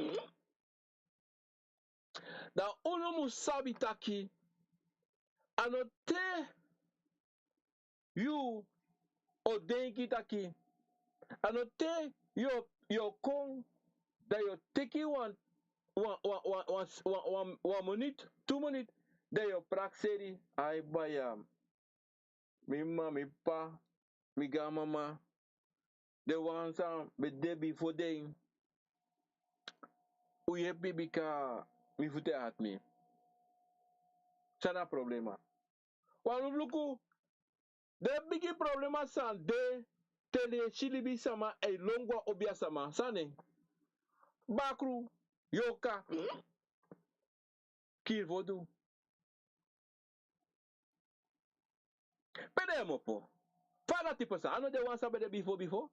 Da unu mu sabi taki a no te yu o denki taki, a no te yu o, yu o kon, da yu o teki wan, wan, wan miniti, tu miniti, da yu o prakseri, ai baya, mi m'ma, mi p'pa, mi granmama, den wan san ben de bifo den, un yepi mi bika mi futu e ati mi. San na problema? Wan luku, den bigi problema san de te den e si libisama e lon go a obia sama, san na en? Bakru, yorka, kiri fotu. Pe den e mu opo? Fa dati pasa? A no den wan san ben de bifo, bifo?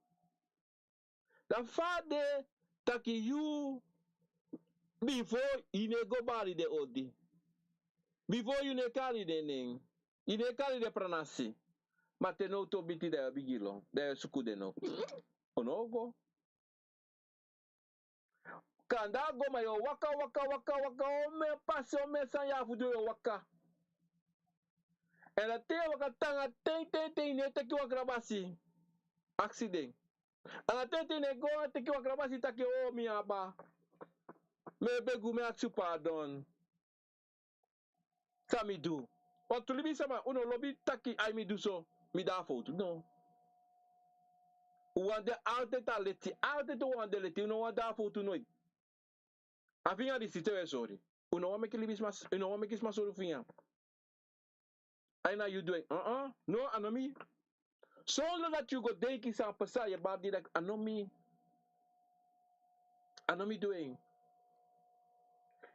Da fa de taki yu bifo yu no e go bari den odi? Bifo yu no e kari den nen, yu no e kari den pranasi. Ma te nowtu o biti da yu o bigin lon, da yu o suku den now. Un no o go. Kande a go, ma yu o waka, waka, waka, waka, omeni pasi, omeni sani yu abi fu du, yu o waka. Èn a te yu e waka te anga ten, ten, ten, yu no e teki wan krabasi. Aksi den. Anga ten, ten, yu no e go anga teki wan krabasi taki, o, mi aba. Mi e begi un, mi e aksi un pardon. San mi du? Wantu libisama, un no lobi taki, ai, mi du so, mi de a fowtu. No. Un wani de altijd a leti, altijd un wani de leti, un no wani de a fowtu noiti. A finga disi te un e sori. Un no wani meki libisma, un no wani meki sma sori un finga. Ai, na yu du en. Uh-uh. No, a no mi. Sondro dati yu go denki san pasa, yu e bari dati, a no mi. A no mi du en.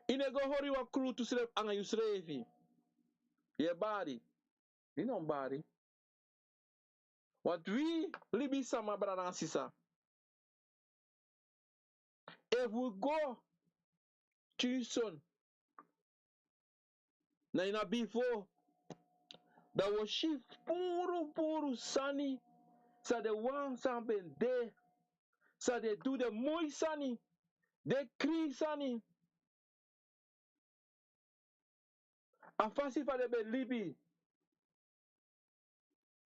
Yu no e go hori wan krutu srefi anga yusrefi. Yu e bari. Yu no mu bari. Wantu wi libisama, brada anga sisa, efu wi go tyin soni na ini a bifo, da wi o si puru puru sani san den wan san ben de, san den du, den moi sani, den krin sani. A fasi fa den ben libi.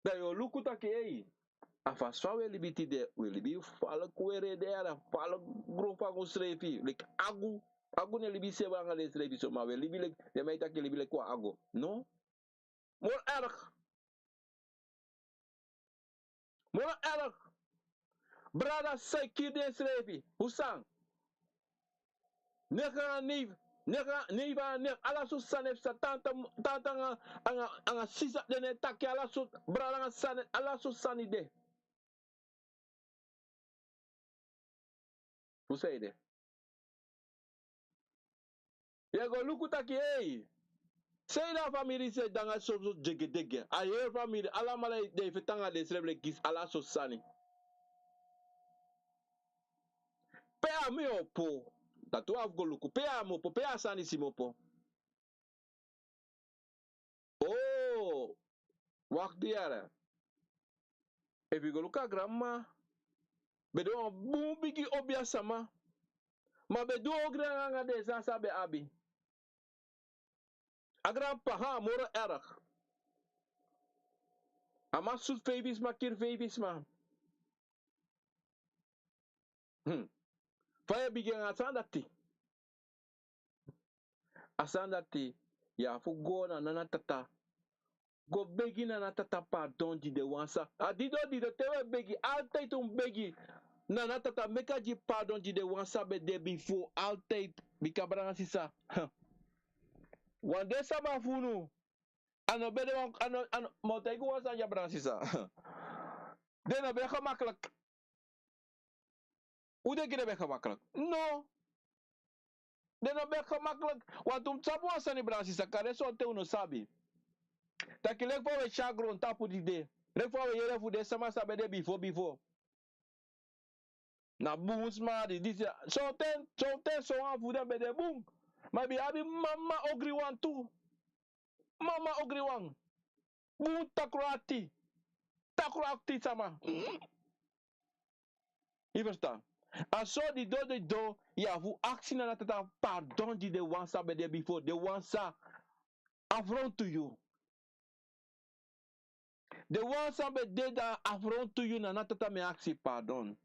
Dan yu o luku taki, ei, a fasi fa wi e libi tide, wi e libi falku weri ede yara, falku gron fu a go srefi, leki agu, agu ne libi sebi anga den srefi so, ma wi e libi leki, den man e taki libi leki wan agu. No. Moro erg. Moro erg. Brada, san e kiri den srefi. Fu san? Negi anga neifi, negi anga neifi, ala sortu sani e psa, tanta, tanta anga, anga, anga sisa, den e taki ala sortu, brada anga sani, ala sortu sani de. Fu san ede? Yu e go luku taki, ei, san ede a famiri san e de anga so, so degedege. A heri famiri, alamala den e feti anga densrefi leki kisi, ala sortu sani. Pe a mi opo? Dati wi abi fu go luku. Pe a mi opo? Pe a sani disi mi opo? Oh, wakti yara. Efu yu go luku a granmama, ben de wan bun bigi obiasama. Ma ben du ogri anga den sani san a ben abi. A granpapa, ha, moro erg. A man sutu feifi sma, kiri feifi sma. Hmm. Fa yu e bigin anga a sani dati? A sani dati, yu abi fu go na Nana Tata. Go begi Nana Tata pardon gi den wan san. A dido dido te wi e begi, altijd un begi Nana Tata meki a gi pardon gi den wan san ben de bifo, altijd. Bika brada nanga sisa, wan den sama fu unu, a no ben de wan, a no, a no, mi o taigi wan sani gi a brada nanga sisa. Den no ben gemakkelijk. Un denki den ben gemakkelijk? No. Den no ben gemakkelijk. Want un sabi wan sani, brada nanga sisa, kande sonten un no sabi. Taki leki fa un e si a grontapu tide, leki fa un e yere fu den sama san ben de bifo bifo. Na bun sma disi. Sonten, sonten son wan fu den ben de bun. Ma yu ben abi mama ogriwan tu. Mama ogriwan. Bun takru ati. Takru ati sama. Yu ferstan? A so dido dido yu abi fu aksi Nana Tata pardon gi den wan san ben de bifo, den wan san afrontu yu. Den wan san ben de dan afrontu yu, Nana Tata, mi e aksi pardon.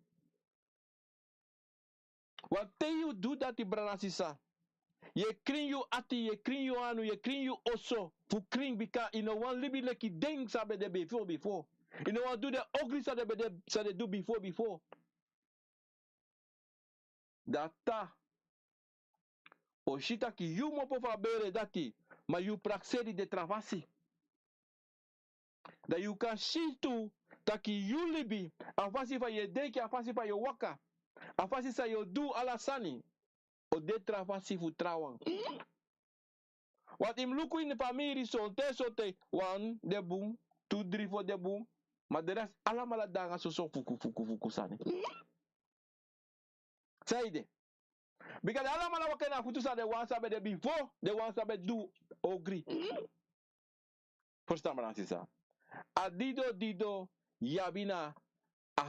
Want te yu du dati, brada nanga sisa, yu e krin yu ati, yu e krin yu anu, yu e krin yu oso fu krin, bika yu no wani libi leki den san ben de bifo bifo. Yu no wani du den ogri san den ben de, san den du bifo bifo. Data o si taki yu mu opo fu a bere dati, ma yu prakseri den tra fasi. Dan yu kan si tu taki yu libi, a fasi fa yu e denki, a fasi fa yu e waka, a fasi san yu e du ala sani, o de tra fasi fu trawan. Want yu mus luku ini famiri, sonten sonten wan de bun, tu dri fo de bun, ma de rest alamala de anga soso fuku fuku fuku sani. Saide? Bika den alamala waka ini a futu san den wan san ben de bifo, den wan san ben du ogri. Ferstan, brada nanga sisa? A dido dido yu abi na a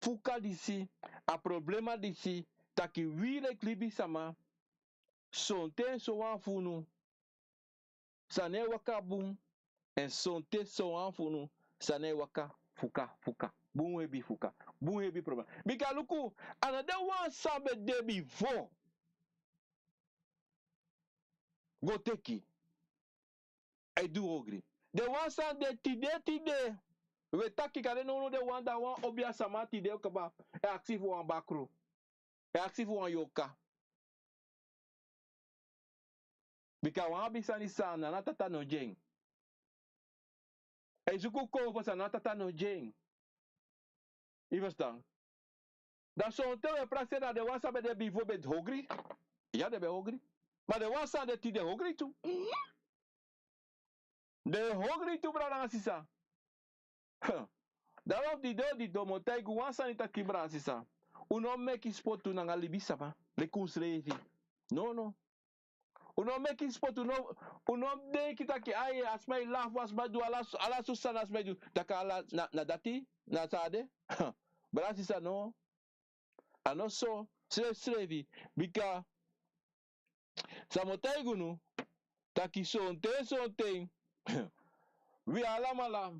fuka disi, a problema disi, taki wi leki libisama, sonten sowan fu unu san no e waka bun, èn sonten sowan fu unu san no e waka fuka fuka. Bun hebi fuka, bun hebi problema. Bika luku, a no den wan san ben de bifo go teki, e du ogri. Den wan san de tide tide, wi e taki kande nownow, den wan, dan wan obiasama tide kaba e aksi fu wan bakru, e aksi fu wan yoka. Bika wan abi sani san Nana Tata no gi en. E suku kon fu san Nana Tata no gi en. Yu ferstan? Dan sonten wi e prakseri na den wan san ben de bifo ben ogri. Ya, den ben ogri. Ma den wan san de tide ogri tu. Den ogri tu, brada nanga sisa. Daarom dido dido mi o taigi un wan sani taki, brada nanga sisa, un no meki spotu nanga libisama leki unsrefi. No, no. Un no meki spot, un no, un no denki taki ai, a sma e lafu, a sma e du ala, ala so sani a sma e du. Taki ala na, na dati, na san a de. Brada sisa, no. A no so, srefsrefi, bika san mi o taigi unu, taki sonten sonten, wi alamala,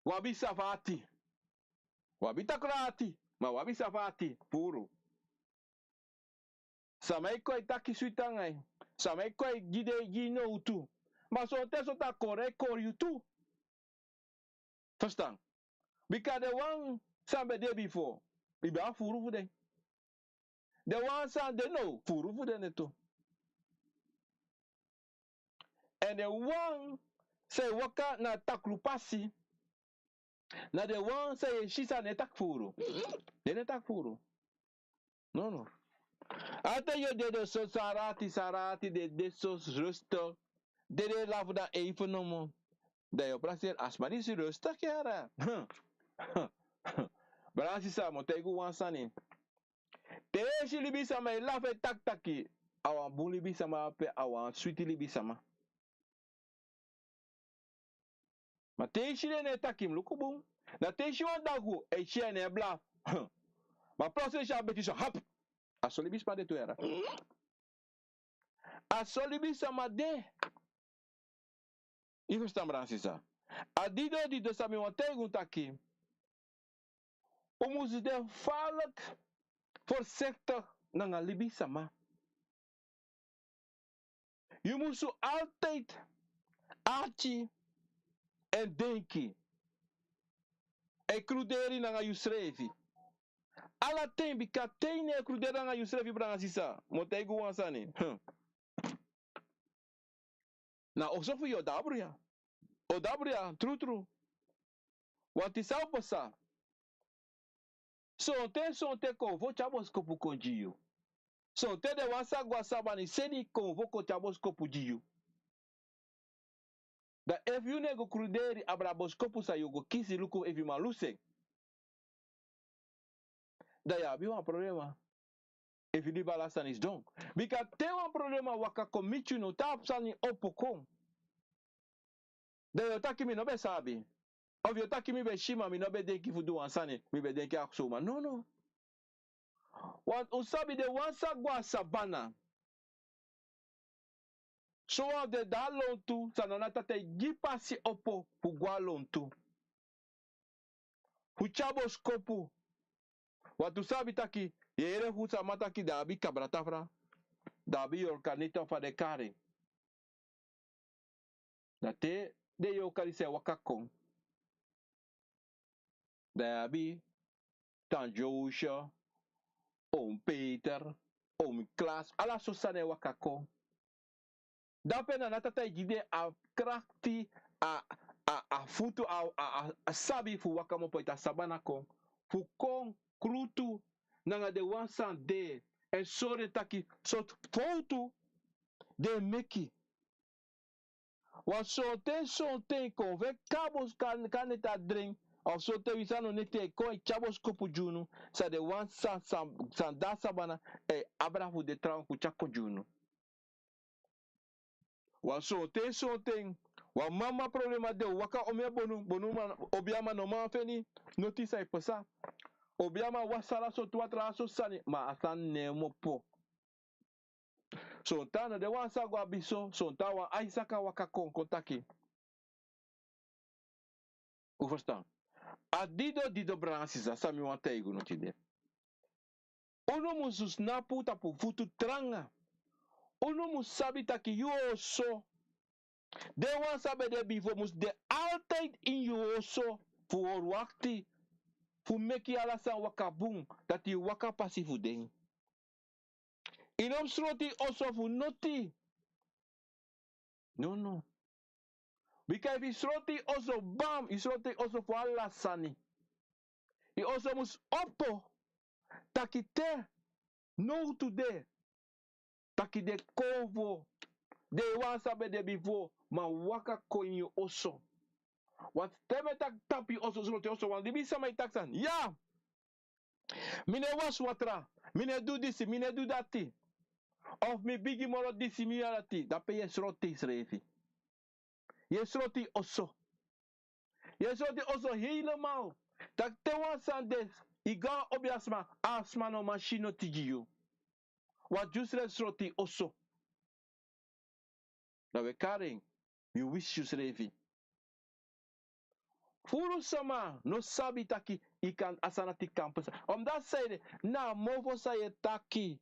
wi abi safa ati. Wi abi takru ati, ma wi abi safa ati, furu. Sama e kon e taki switi anga yu. Sama e kon e gi den, gi yu nowtu. Ma sonten so taki kori e kori yu tu. Ferstan? Bika den wan san ben de bifo, yu ben abi furu fu den. Den wan san de now, furu fu den de tu. Èn den wan san e waka na takru pasi, na den wan san yu e si san no e taki furu. Den no e taki furu. Nono. Ala ten yu o dede so, sara ati, sara ati, dede so, rustig. Dede lafu dan even nomo. Dan yu o prakseri a sma disi rustig, yara. Brada sisa, mi o taigi wan sani. Te yu e si libisama e lafu e taki taki, a wan bun libisama pe, a wan switi libisama. Ma te yu si den no e taki, mi luku bun. Na te yu si wan dagu, e si en e blafu. Ma prakseri, si a beti so, hap. A so libisama de tu, yara. A so libisama de. Yu ferstan, brada sisa? A dido dido san mi wani taigi un taki, un mus de falek forsektig nanga libisama. Yu mus altijd arki èn denki. E kruderi nanga yusrefi. Ala ten, bika te yu no e kruderi nanga yusrefi, brada sisa, mi o taigi un wan sani. Hmm. Na oso fu yu o de abra ya. O de abra ya, trutru. Wanti san o pasa? Sonten sonten konfo tyari boskopu kon gi yu. Sonten den wan san go a sabana e seni konfo kon tyari boskopu gi yu. Dan efu yu no e go kruderi abra a boskopu san yu o go kisi, luku efu yu man lusu en. Dan yu abi wan problema. Efu yu libi ala sani sidon. Bika te wan problema waka kon miti yu, no tapu sani opo kon. Dan yu o taki mi no ben sabi. Of yu o taki mi ben si ma mi no ben denki fu du wan sani, mi ben denki a ksu uma. Nono. Want un sabi den wan san go a sabana. Sowan fu den de a lontu, san Nana Tata e gi pasi opo fu go a lontu. Fu tyari boskopu. Want un sabi taki, yu e yere fu sama taki den abi kabratafra, den abi yorka neti, fa den e kari en. Dan te den yorka disi e waka kon, dan yu abi Tan Joosje, Oom Peter, Oom Klaas, ala so sani e waka kon. Dape Nana Tata e gi den a krakti, a, a, a futu, a, a, a, a sabi fu waka kmopo ete a sabana kon, fu kon krutu nanga den wan san de, èn sori den taki sortu fowtu den e meki. Wan sonten sonten kon fu e kaba, kan, kan neti a dren, of sonten wi san no neti e kon e tyari boskopu gi unu, san den wan san, san, san de a sabana e abra fu den trawan fu tyari kon gi unu. Wan sonten sonten, wan mama problema de, waka omen bonu, bonuman, obiaman no man feni, noti san e pasa. Obiaman wasi ala sortu wan tra so sani, ma a sani no e kmopo. Sonten na den wan san go abi so, sonten wan ai saka waka kon, kon taki. Un ferstan? A dido dido, brada nanga sisa, san mi wani taigi unu tide. Unu musu snapu tapu futu tranga. Unu musu sabi taki yu oso, den wan san ben de bifo musu de altijd ini yu oso fu hori wakti, fu meki ala sani waka bun, dati yu waka pasi fu den. Yu no mus sloti yu oso fu noti. Nono. Bika efu yu sloti yu oso bam, yu sloti yu oso fu ala sani. Yu oso mus opo, taki te nowtu de, taki den konfo, den wan san ben de bifo, man waka kon ini yu oso. Want te mi e taki tapu yu oso, sloti yu oso, wan libisama e taki san, ya. Mi no e wasi watra, mi no e du disi, mi no e du dati. Of mi bigi moro disi mi yara ti, dape yu e sroti yusrefi. Yu e sroti yu oso. Yu e sroti yu oso helemaal. Taki te wan sani de, yu go na obiasma, a sma no man si noti gi yu. Wan dyusrefi sroti yu oso. Dan wi e kari en, yu wisi yusrefi. Furu sama no sabi taki yu kan, a sani dati kan pasa. Omdat sanede, na a mofo san yu e taki.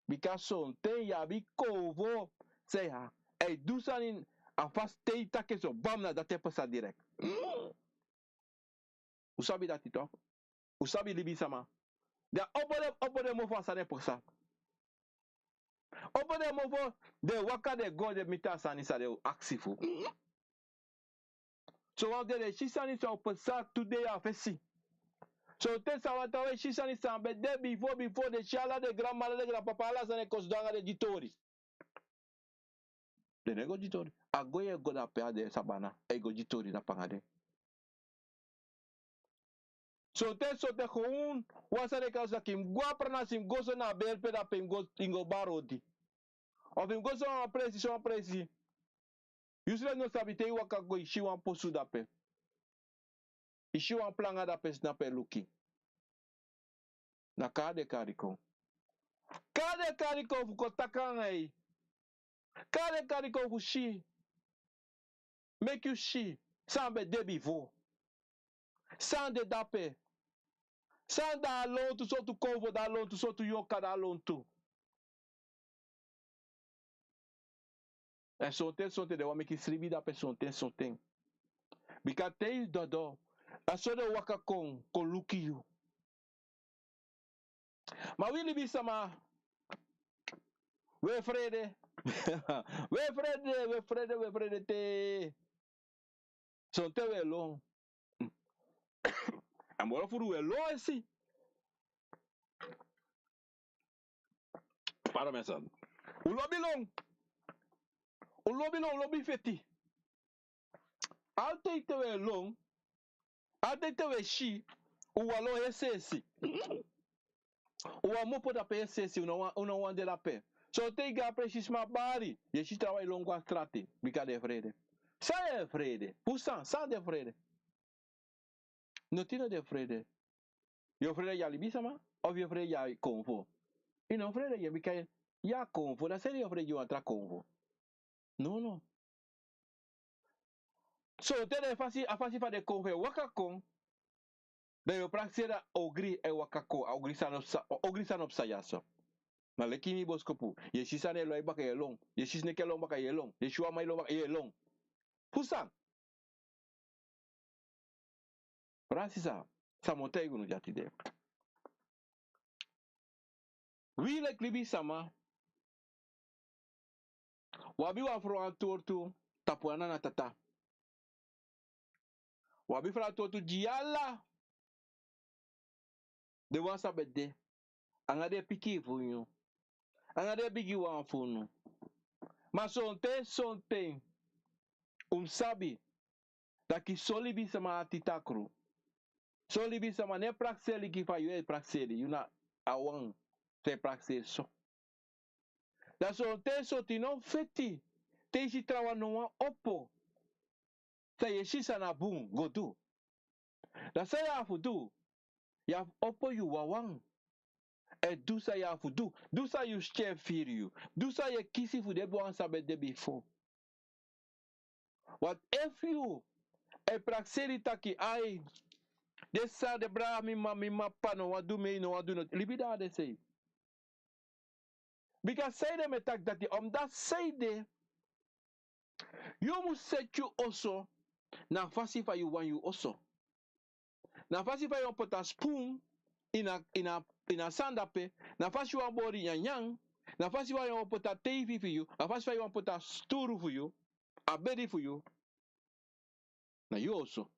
Bika sonten yu abi konfo, san yu e du sani, a fasi te yu taki en so, bam, na dati e pasa direct. Un sabi dati toch? Un sabi libisama. Dan opo den, opo den mofo, a sani e pasa. Opo den mofo, den waka, den go, den miti a sani san den o aksi fu. Sowan fu den, den si sani san o pasa tide na fesi. Sonten san wan taa wan e si sani san ben de bifo, bifo den si ala den granmama, den granpapa, ala sani e kon sidon anga den gi tori. Den no e go gi tori. A go yu e go dape a den sabana, e go gi tori dape anga den. Sonten, sonten, gewoon wan sani e kon, taki mi go a pranasi, mi go so na a beri pe dape, mi go, mi go bari odi. Of mi go so wan presi, so wan presi. Yusrefi no sabi, te yu waka go, yu si wan posu dape. Yu si wan planga dape, sidon dape e luku. Na kari den kari kon. Kari den kari kon fu kon taki anga yu. Kari den kari kon fu si. Meki yu si san ben de bifo. San de dape. San de a lontu, sortu konfo de a lontu, sortu yorka de a lontu. Èn sonten, sonten den wani meki sribi dape sonten, sonten. Bika te yu dodo, a so den waka kon, kon luku yu. Ma wi libisama, wi e frede. Wi e frede, wi e frede, wi e frede te. Sonten wi e lon. A moro furu, wi e lon esi. Pardon, mensen. Un lobi lon. Un lobi lon, un lobi feti. Altijd te wi e lon, altijd te wi e si, un wani lon esi esi. Un wani mopo dape esi esi, un no wani, un no wani de dape. Sonten yu go a presi, sma bari, yu e si trawan e lon go a strati, bika den e frede. San yu e frede? Fu san? San den e frede? Noti no den e frede. Yu o frede gi a libisama, of yu o frede gi a konfo? Yu no o frede gi en, bika yu a konfo, dan sanede yu o frede gi wan tra konfo? Nono. Sonten den fasi, a fasi fa den konfo e waka kon, dan yu o prakseri a ogri e waka kon, a ogri san no psa, ogri san no psa dyaso. Na leki ini boskopu, yu e si sani e lon a yu baka, yu e lon. Yu e si sneki e lon baka, yu e lon. Yu e si wan man e lon baka, yu e lon. Fu san? Brada, sisa, san mi o taigi unu dya tide. Wi leki libisama, wi abi wan ferantwortu tapu wan nana tata. Wi abi ferantwortu gi ala den wan san ben de, anga den pikin fu unu, anga den bigiwan fu unu. Ma sonten, sonten, un mus sabi taki son libisama ati takru. Son libisama no e prakseri leki fa yu e prakseri, yu na a wan san e prakseri so. Dan sonten, sonten no feti, te yu si trawan no wani opo, san yu e si san na bun go du. Dan san yu abi fu du, yu abi fu opo yu wawan, èn du san yu abi fu du. Du san yu pikin e firi yu. Du san yu e kisi fu den wan san ben de bifo. Want efu yu e prakseri taki, ai, den sani, den brada, mi mama, mi papa no wani du mi, no wani du noti, libi, dan a de sei. Bika sanede mi e taki dati, omdat sanede yu mus seti yu oso na fasi fa yu wani yu oso. Na fasi fa yu wani poti a spun ini a, ini a, ini a sani dape, na fasi yu wani bori nyanyan, na fasi fa yu wani poti a teifi fu yu, na fasi fa yu wani poti a sturu fu yu, a bedi fu yu. Na yu oso.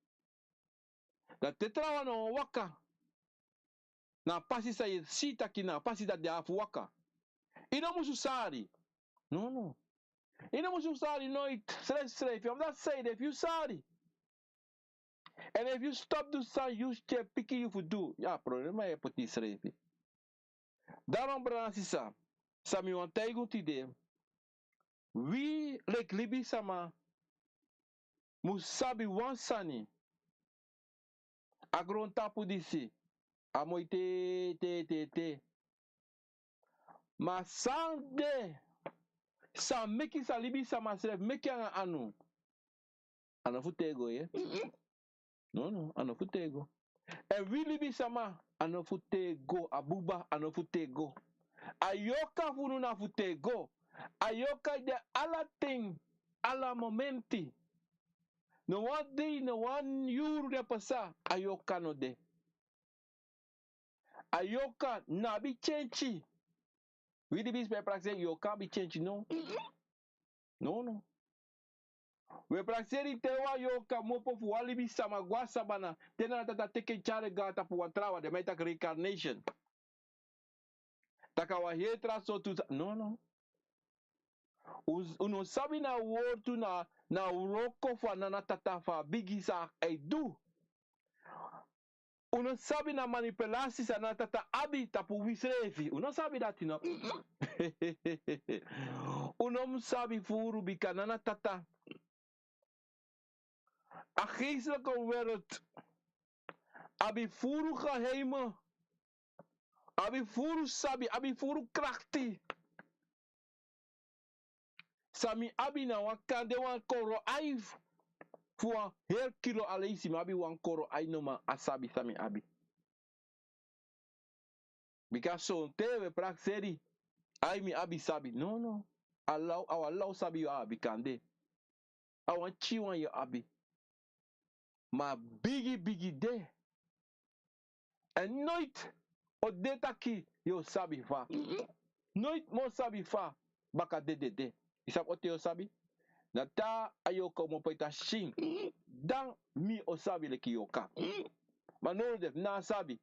Dan te trawan no waka, na a pasi san yu e si taki na a pasi dati den abi fu waka. Yu no musu sari. Nono. Yu no musu sari noiti, srefsrefi. Omdat sanede, efu yu sari, èn efu yu stop du san yu pikin yu fu du, ya problema yu e poti yusrefi. Daarom, brada, sisa, San mi wani taigi un tide, wi leki libisama mu sabi wan sani. A grontapu disi a moi te te te te. Ma san de, san meki san libisama srefi meki nanga anu, a no fu tego. Nono, a no fu tego. Èn wi libisama, a no fu tego. A buba, a no fu tego. A yorka fu unu na fu tego. A yorka de ala ten, ala momenti. No wan dei, no wan yuru den pasa, a yorka no de. A yorka no abi kenki. Wi libisama e prakseri yorka abi kenki, no. Nono. Wi e prakseri te wan yorka kmopo fu wan libisama go na sabana, te Nana Tata teki en tyari en go na tapu wan trawan, den man e taki reincarnation. Taki a wan heri tra sortu sa-, nono. Un, un no sabi na wortu, na, na wroko fu a Nana Tata fu a bigi san a e du. Un no sabi na manipulasi san Nana Tata abi tapu wi srefi. Un no sabi dati, no. Un no mu sabi furu bika Nana Tata, a geestelijke wereld abi furu geheimen, abi furu sabi, abi furu krakti. San mi abi na wan kande wan koro ai fu wan heri kilo aleisi, mi abi wan koro ai nomo a sabi san mi abi. Bika sonten wi e prakseri, ai mi abi sabi. Nono. A law, a wan law sabi yu abi kande. A wan pikinwan yu abi. Ma bigi bigi de. Èn noiti o de taki yu o sabi fa. Noiti mi o sabi fa baka dede de. Yu sabi on ten yu o sabi? Na te a yorka o kmopo e taki: Sin, dan mi o sabi leki yorka. Ma now de fu na sabi.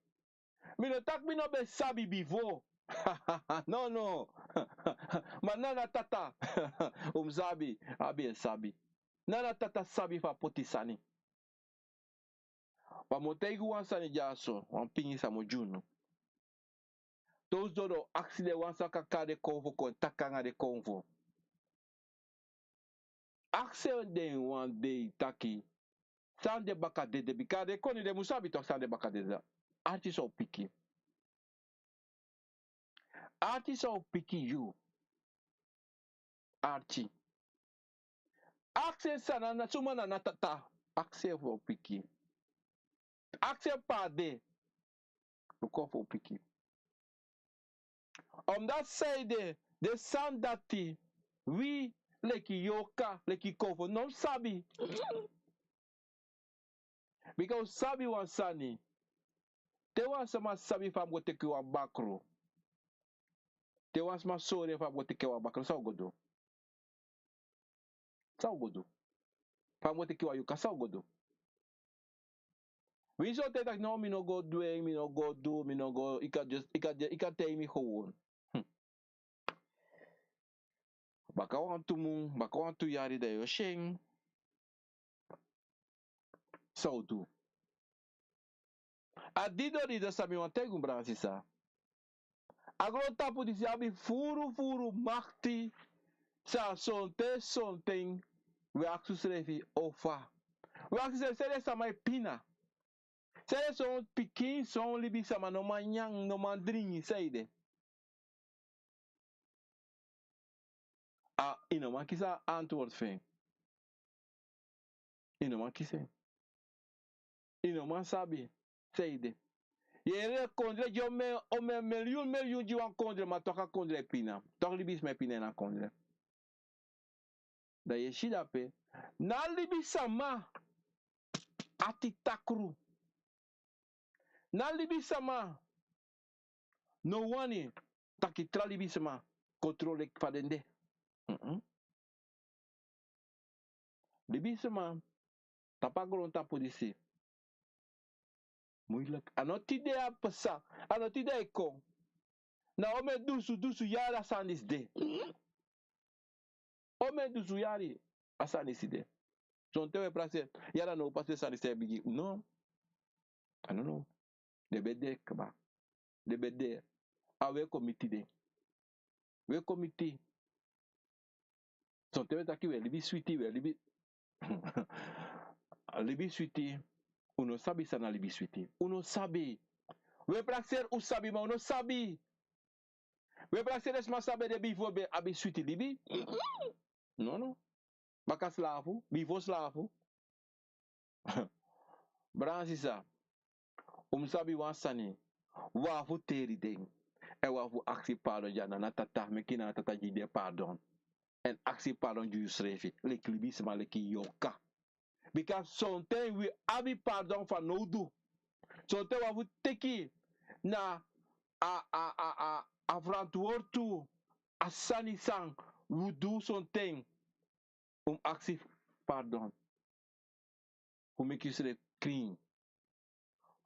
Mi no taki mi no ben sabi bifo. Nono. Ma Nana Tata, un mu sabi, abi en sabi. Nana Tata sabi fa poti sani. Ma mi o taigi wan sani dyaso, wan pikin san mi o gi unu. Te un sidon, aksi den wan san kaka den konfo, kon taki nanga den konfo. Aksi den wan dei taki san de baka dede, bika den koni, den mu sabi tok san de baka dede. Arki san o piki. Arki san o piki yu. Arki. Aksi en san na, na suma na Nana Tata. Aksi en fu o piki. Aksi en pe a de. Luku fu o piki. Omdati saide, den sani dati, wi leki yorka, leki konfo no mu sabi. Bika un sabi wan sani. Te wan sama sabi fa a mu go teki wan bakru. Te wan sama sori en fa a mu go teki wan bakru, san un go du? San un go du? Fa a mu go teki wan yorka, san un go du? Winsi o taki taki: No, mi no go du en, mi no go du, mi no go, yu kan just, yu kan, yu kan taigi mi gewoon. Hmm. Baka wantu mun, baka wantu yari, dan yu o si en. San un du? A didon didon san mi wani taigi un, brada sisa. A grontapu disi abi furu furu makti. San sonten sonten wi e aksi unsrefi: Ofa? Wi e aksi unsrefi: Sanede sama e pina? Sanede son pikin, son libisama no man nyan, no man dringi, sanede? A, yu no man kisi a antwoord fu en. Yu no man kisi en. Yu no man sabi sanede. Yu e yere kondre gi omen, omen milyun milyun gi wan kondre, ma tok a kondre e pina. Tok libisma e pina ini a kondre. Dan yu e si dape, na libisama ati takru. Na libisama no wani taki tra libisma kontrol leki fa den de. Mm-mm. Libisma tapu a grontapu disi, moeilijk. A no tide a pasa, a no tide a e kon. Na omen dusu dusu yari a sani disi de. Omen dusu yari a sani disi de. Sonten wi e prakseri: Ya, dan now pas den sani disi e bigin. No. A no now. Den ben de kaba. Den ben de. A wi e kon miti den. We komiti. Sonten we taki we libi switi, we libi libi switi. Un no sabi san na libi switi. Un no sabi. We prakseri un sabi ma un no sabi. We prakseri den sma san ben de bifo ben abi switi libi. Nono. Baka slafu bifo slafu. Brada nanga sisa, un mus sabi wan sani. Wi abi fu teri den. Èn wi abi fu aksi pardon gi a nana tata meki nana tata gi den pardon. Èn aksi pardon gi yusrefi leki libisma leki yorka. Bika sonten wi abi pardon fanowdu. Sonten wi abi fu teki na a a a a a frantwortu. A sani san wi du sonten. Un mus aksi pardon. Fu meki yusrefi klin.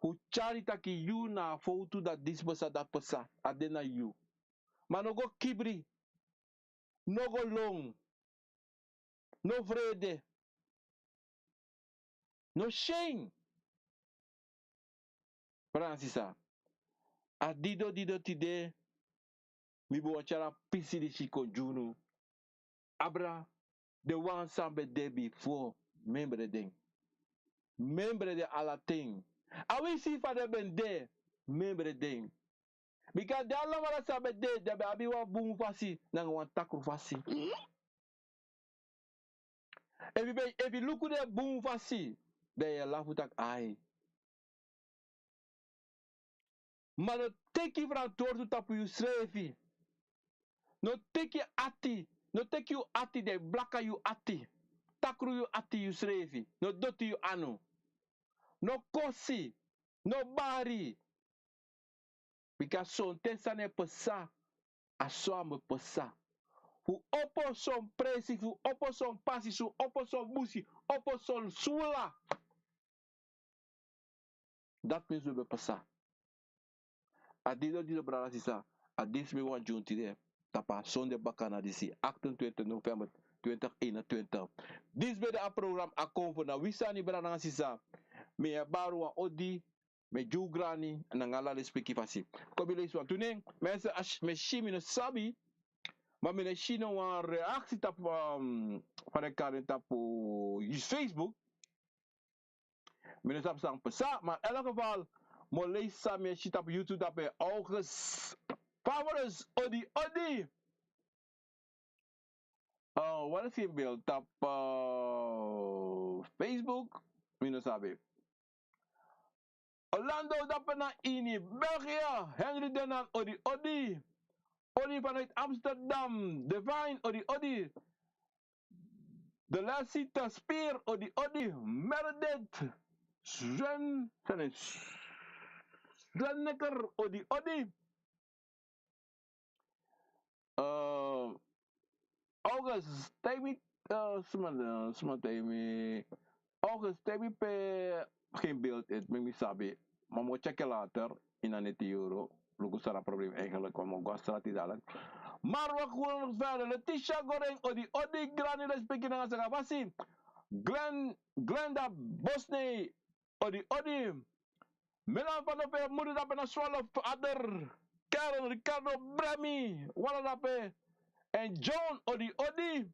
Fu tyari taki yu na a fowtu dati disi pasa dati pasa a de na yu. Ma no go kibri. No go lon. No frede. No syen. Brada nanga sisa, a dido dido tide. Mi bo wani tyari a pisi disi kon gi unu. Abra den wan san ben de bifo. Membre den. Membre den ala ten. A wi si fa den ben de. Membre den. Bika den alamala san ben de den ben abi wan bun fasi nanga wan takru fasi. Efu yu ben efu yu luku den bun fasi dan yu e lafu tak' ai. Ma no teki frantwortu tapu yusrefi. No teki ati. No teki yu ati dan yu blaka yu ati. Takru yu ati yusrefi no doti yu anu. No kosi. No bari. Bika sonten sani e pasa. A so a mus pasa. Fu opo son presi fu opo son pasi su opo son busi opo son sula. Dati mi su ben pasa. A dido dido brada sisa. A disi mi wani gi unu tide tapu a sonde baka na disi aktentwintig november twintig eenentwintig. Disi ben de a program a kon fu na wi sani brada nanga sisa. Mi e bari wan odi. Mi e gi un grani nanga ala lespeki fasi. Kon mi leisi wantu nen. Mi e si mi no sabi. Ma mi no e si no wan reaksi tapu fa den kari en tapu facebook. Mi no sabi san pasa ma elke geval mi o leisi san mi e si tapu youtube dape. August. Favorus odi odi. Wan e si en bel tapu facebook. Mi no sabi. Orlando dape na ini belgia. Henry denan odi odi. Odi vanuit amsterdam devine odi odi. De lasita spir odi odi. Meredith. Sven sani. Sven neker odi odi. August taimi. Sma taimi. August taimi pe gen beeld eti meki mi sabi. Ma mi o tyaki later ini a neti yuru. Luku san na problem eigenlik wan mi o go na strati dalik. Marwa kuwel ferde letitia goren odi odi grani respeki nanga saka fasi. Glenda bosnei. Odi odi. Milan fano fe muri dape na swalo. Ader karen ricardo bremi wala dape. Èn john odi odi.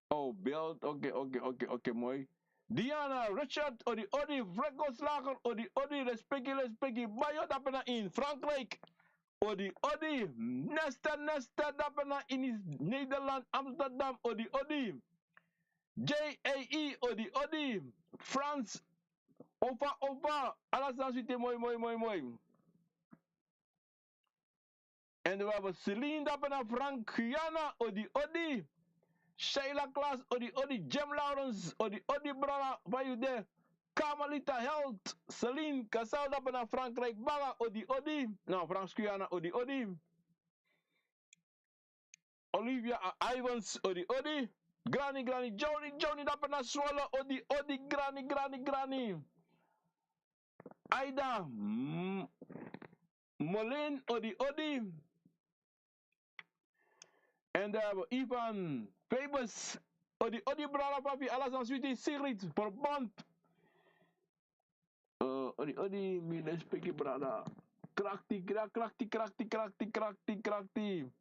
O belt oke oke oke oke moi. Diana richard odi odi frekos lager odi odi respeki respeki bayo dape na ini frankrijk. Odi odi. Nesta nesta dape na ini nederland amsterdam odi odi. J A E odi odi. Frans. Ofa ofa. Ala sani switi moi moi moi moi. En dan we hebben Celine dape na Frank Guyana odi odi. Sheila Klaas odi odi. Jim Lawrence odi odi brada van yu de. Kamalita Health Celine Kasau dape na Frankrijk banga odi odi. Na Frank Guyana odi odi. Olivia a Ivans odi odi. Grani grani Johnny Johnny dape na Swallow odi odi grani grani grani. Aida Molin odi odi. En dan hebben we Ivan Fabus odi odi brada papi ala sani switi Sigrid Verbond. Odi odi mi respeki brada. Krakti, krakti, krakti, krakti, krakti, krakti.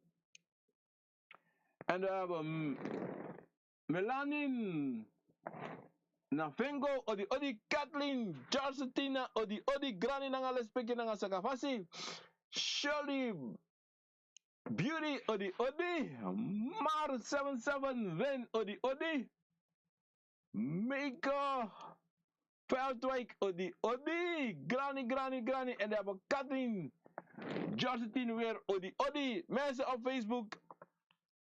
En dan hebben we Melanin. Nafengo, odi odi. Kathleen, Charles Tina, odi odi. Granny nanga lespeki nanga sakafasi. Shirley, Beauty, odi odi. Mar seven seven Win, odi odi. Meiko Veldwijk, odi odi. Granny, Granny, Granny. En dan hebben we Kathleen, George Tien weer, odi odi. Mensen op Facebook.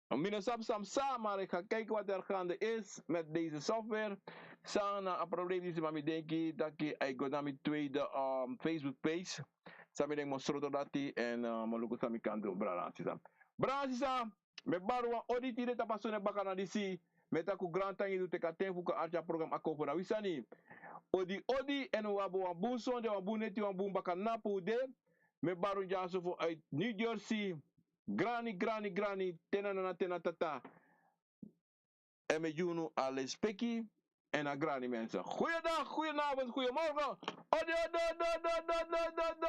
Mi no sabi san psa, maar ik ga kijken wat er gaande is met deze software. San na a probleem disi, ma mi denki taki a e go na mi tweede, um, Facebook page. San mi denki mi o sroto dati en, um, mi o luku san mi kan du, brada sisa. Brada sisa, mi e bari wan odi tide tapu a soni baka na disi. Mi e taki un grantangi di un teki a ten fu kon arki a program Akomfo na wi sani. Odi odi, en un abi wan bun sonde, wan bun neti, wan bun baka na pe un de. Mi e bari un dyaso fu uit New Jersey. Granny, Granny, Granny, te na nana, te na tata. En mi e gi unu a lespeki en a granny, mensen. Goeiedag, goedenavond, goedemorgen. Odi odi odi odi.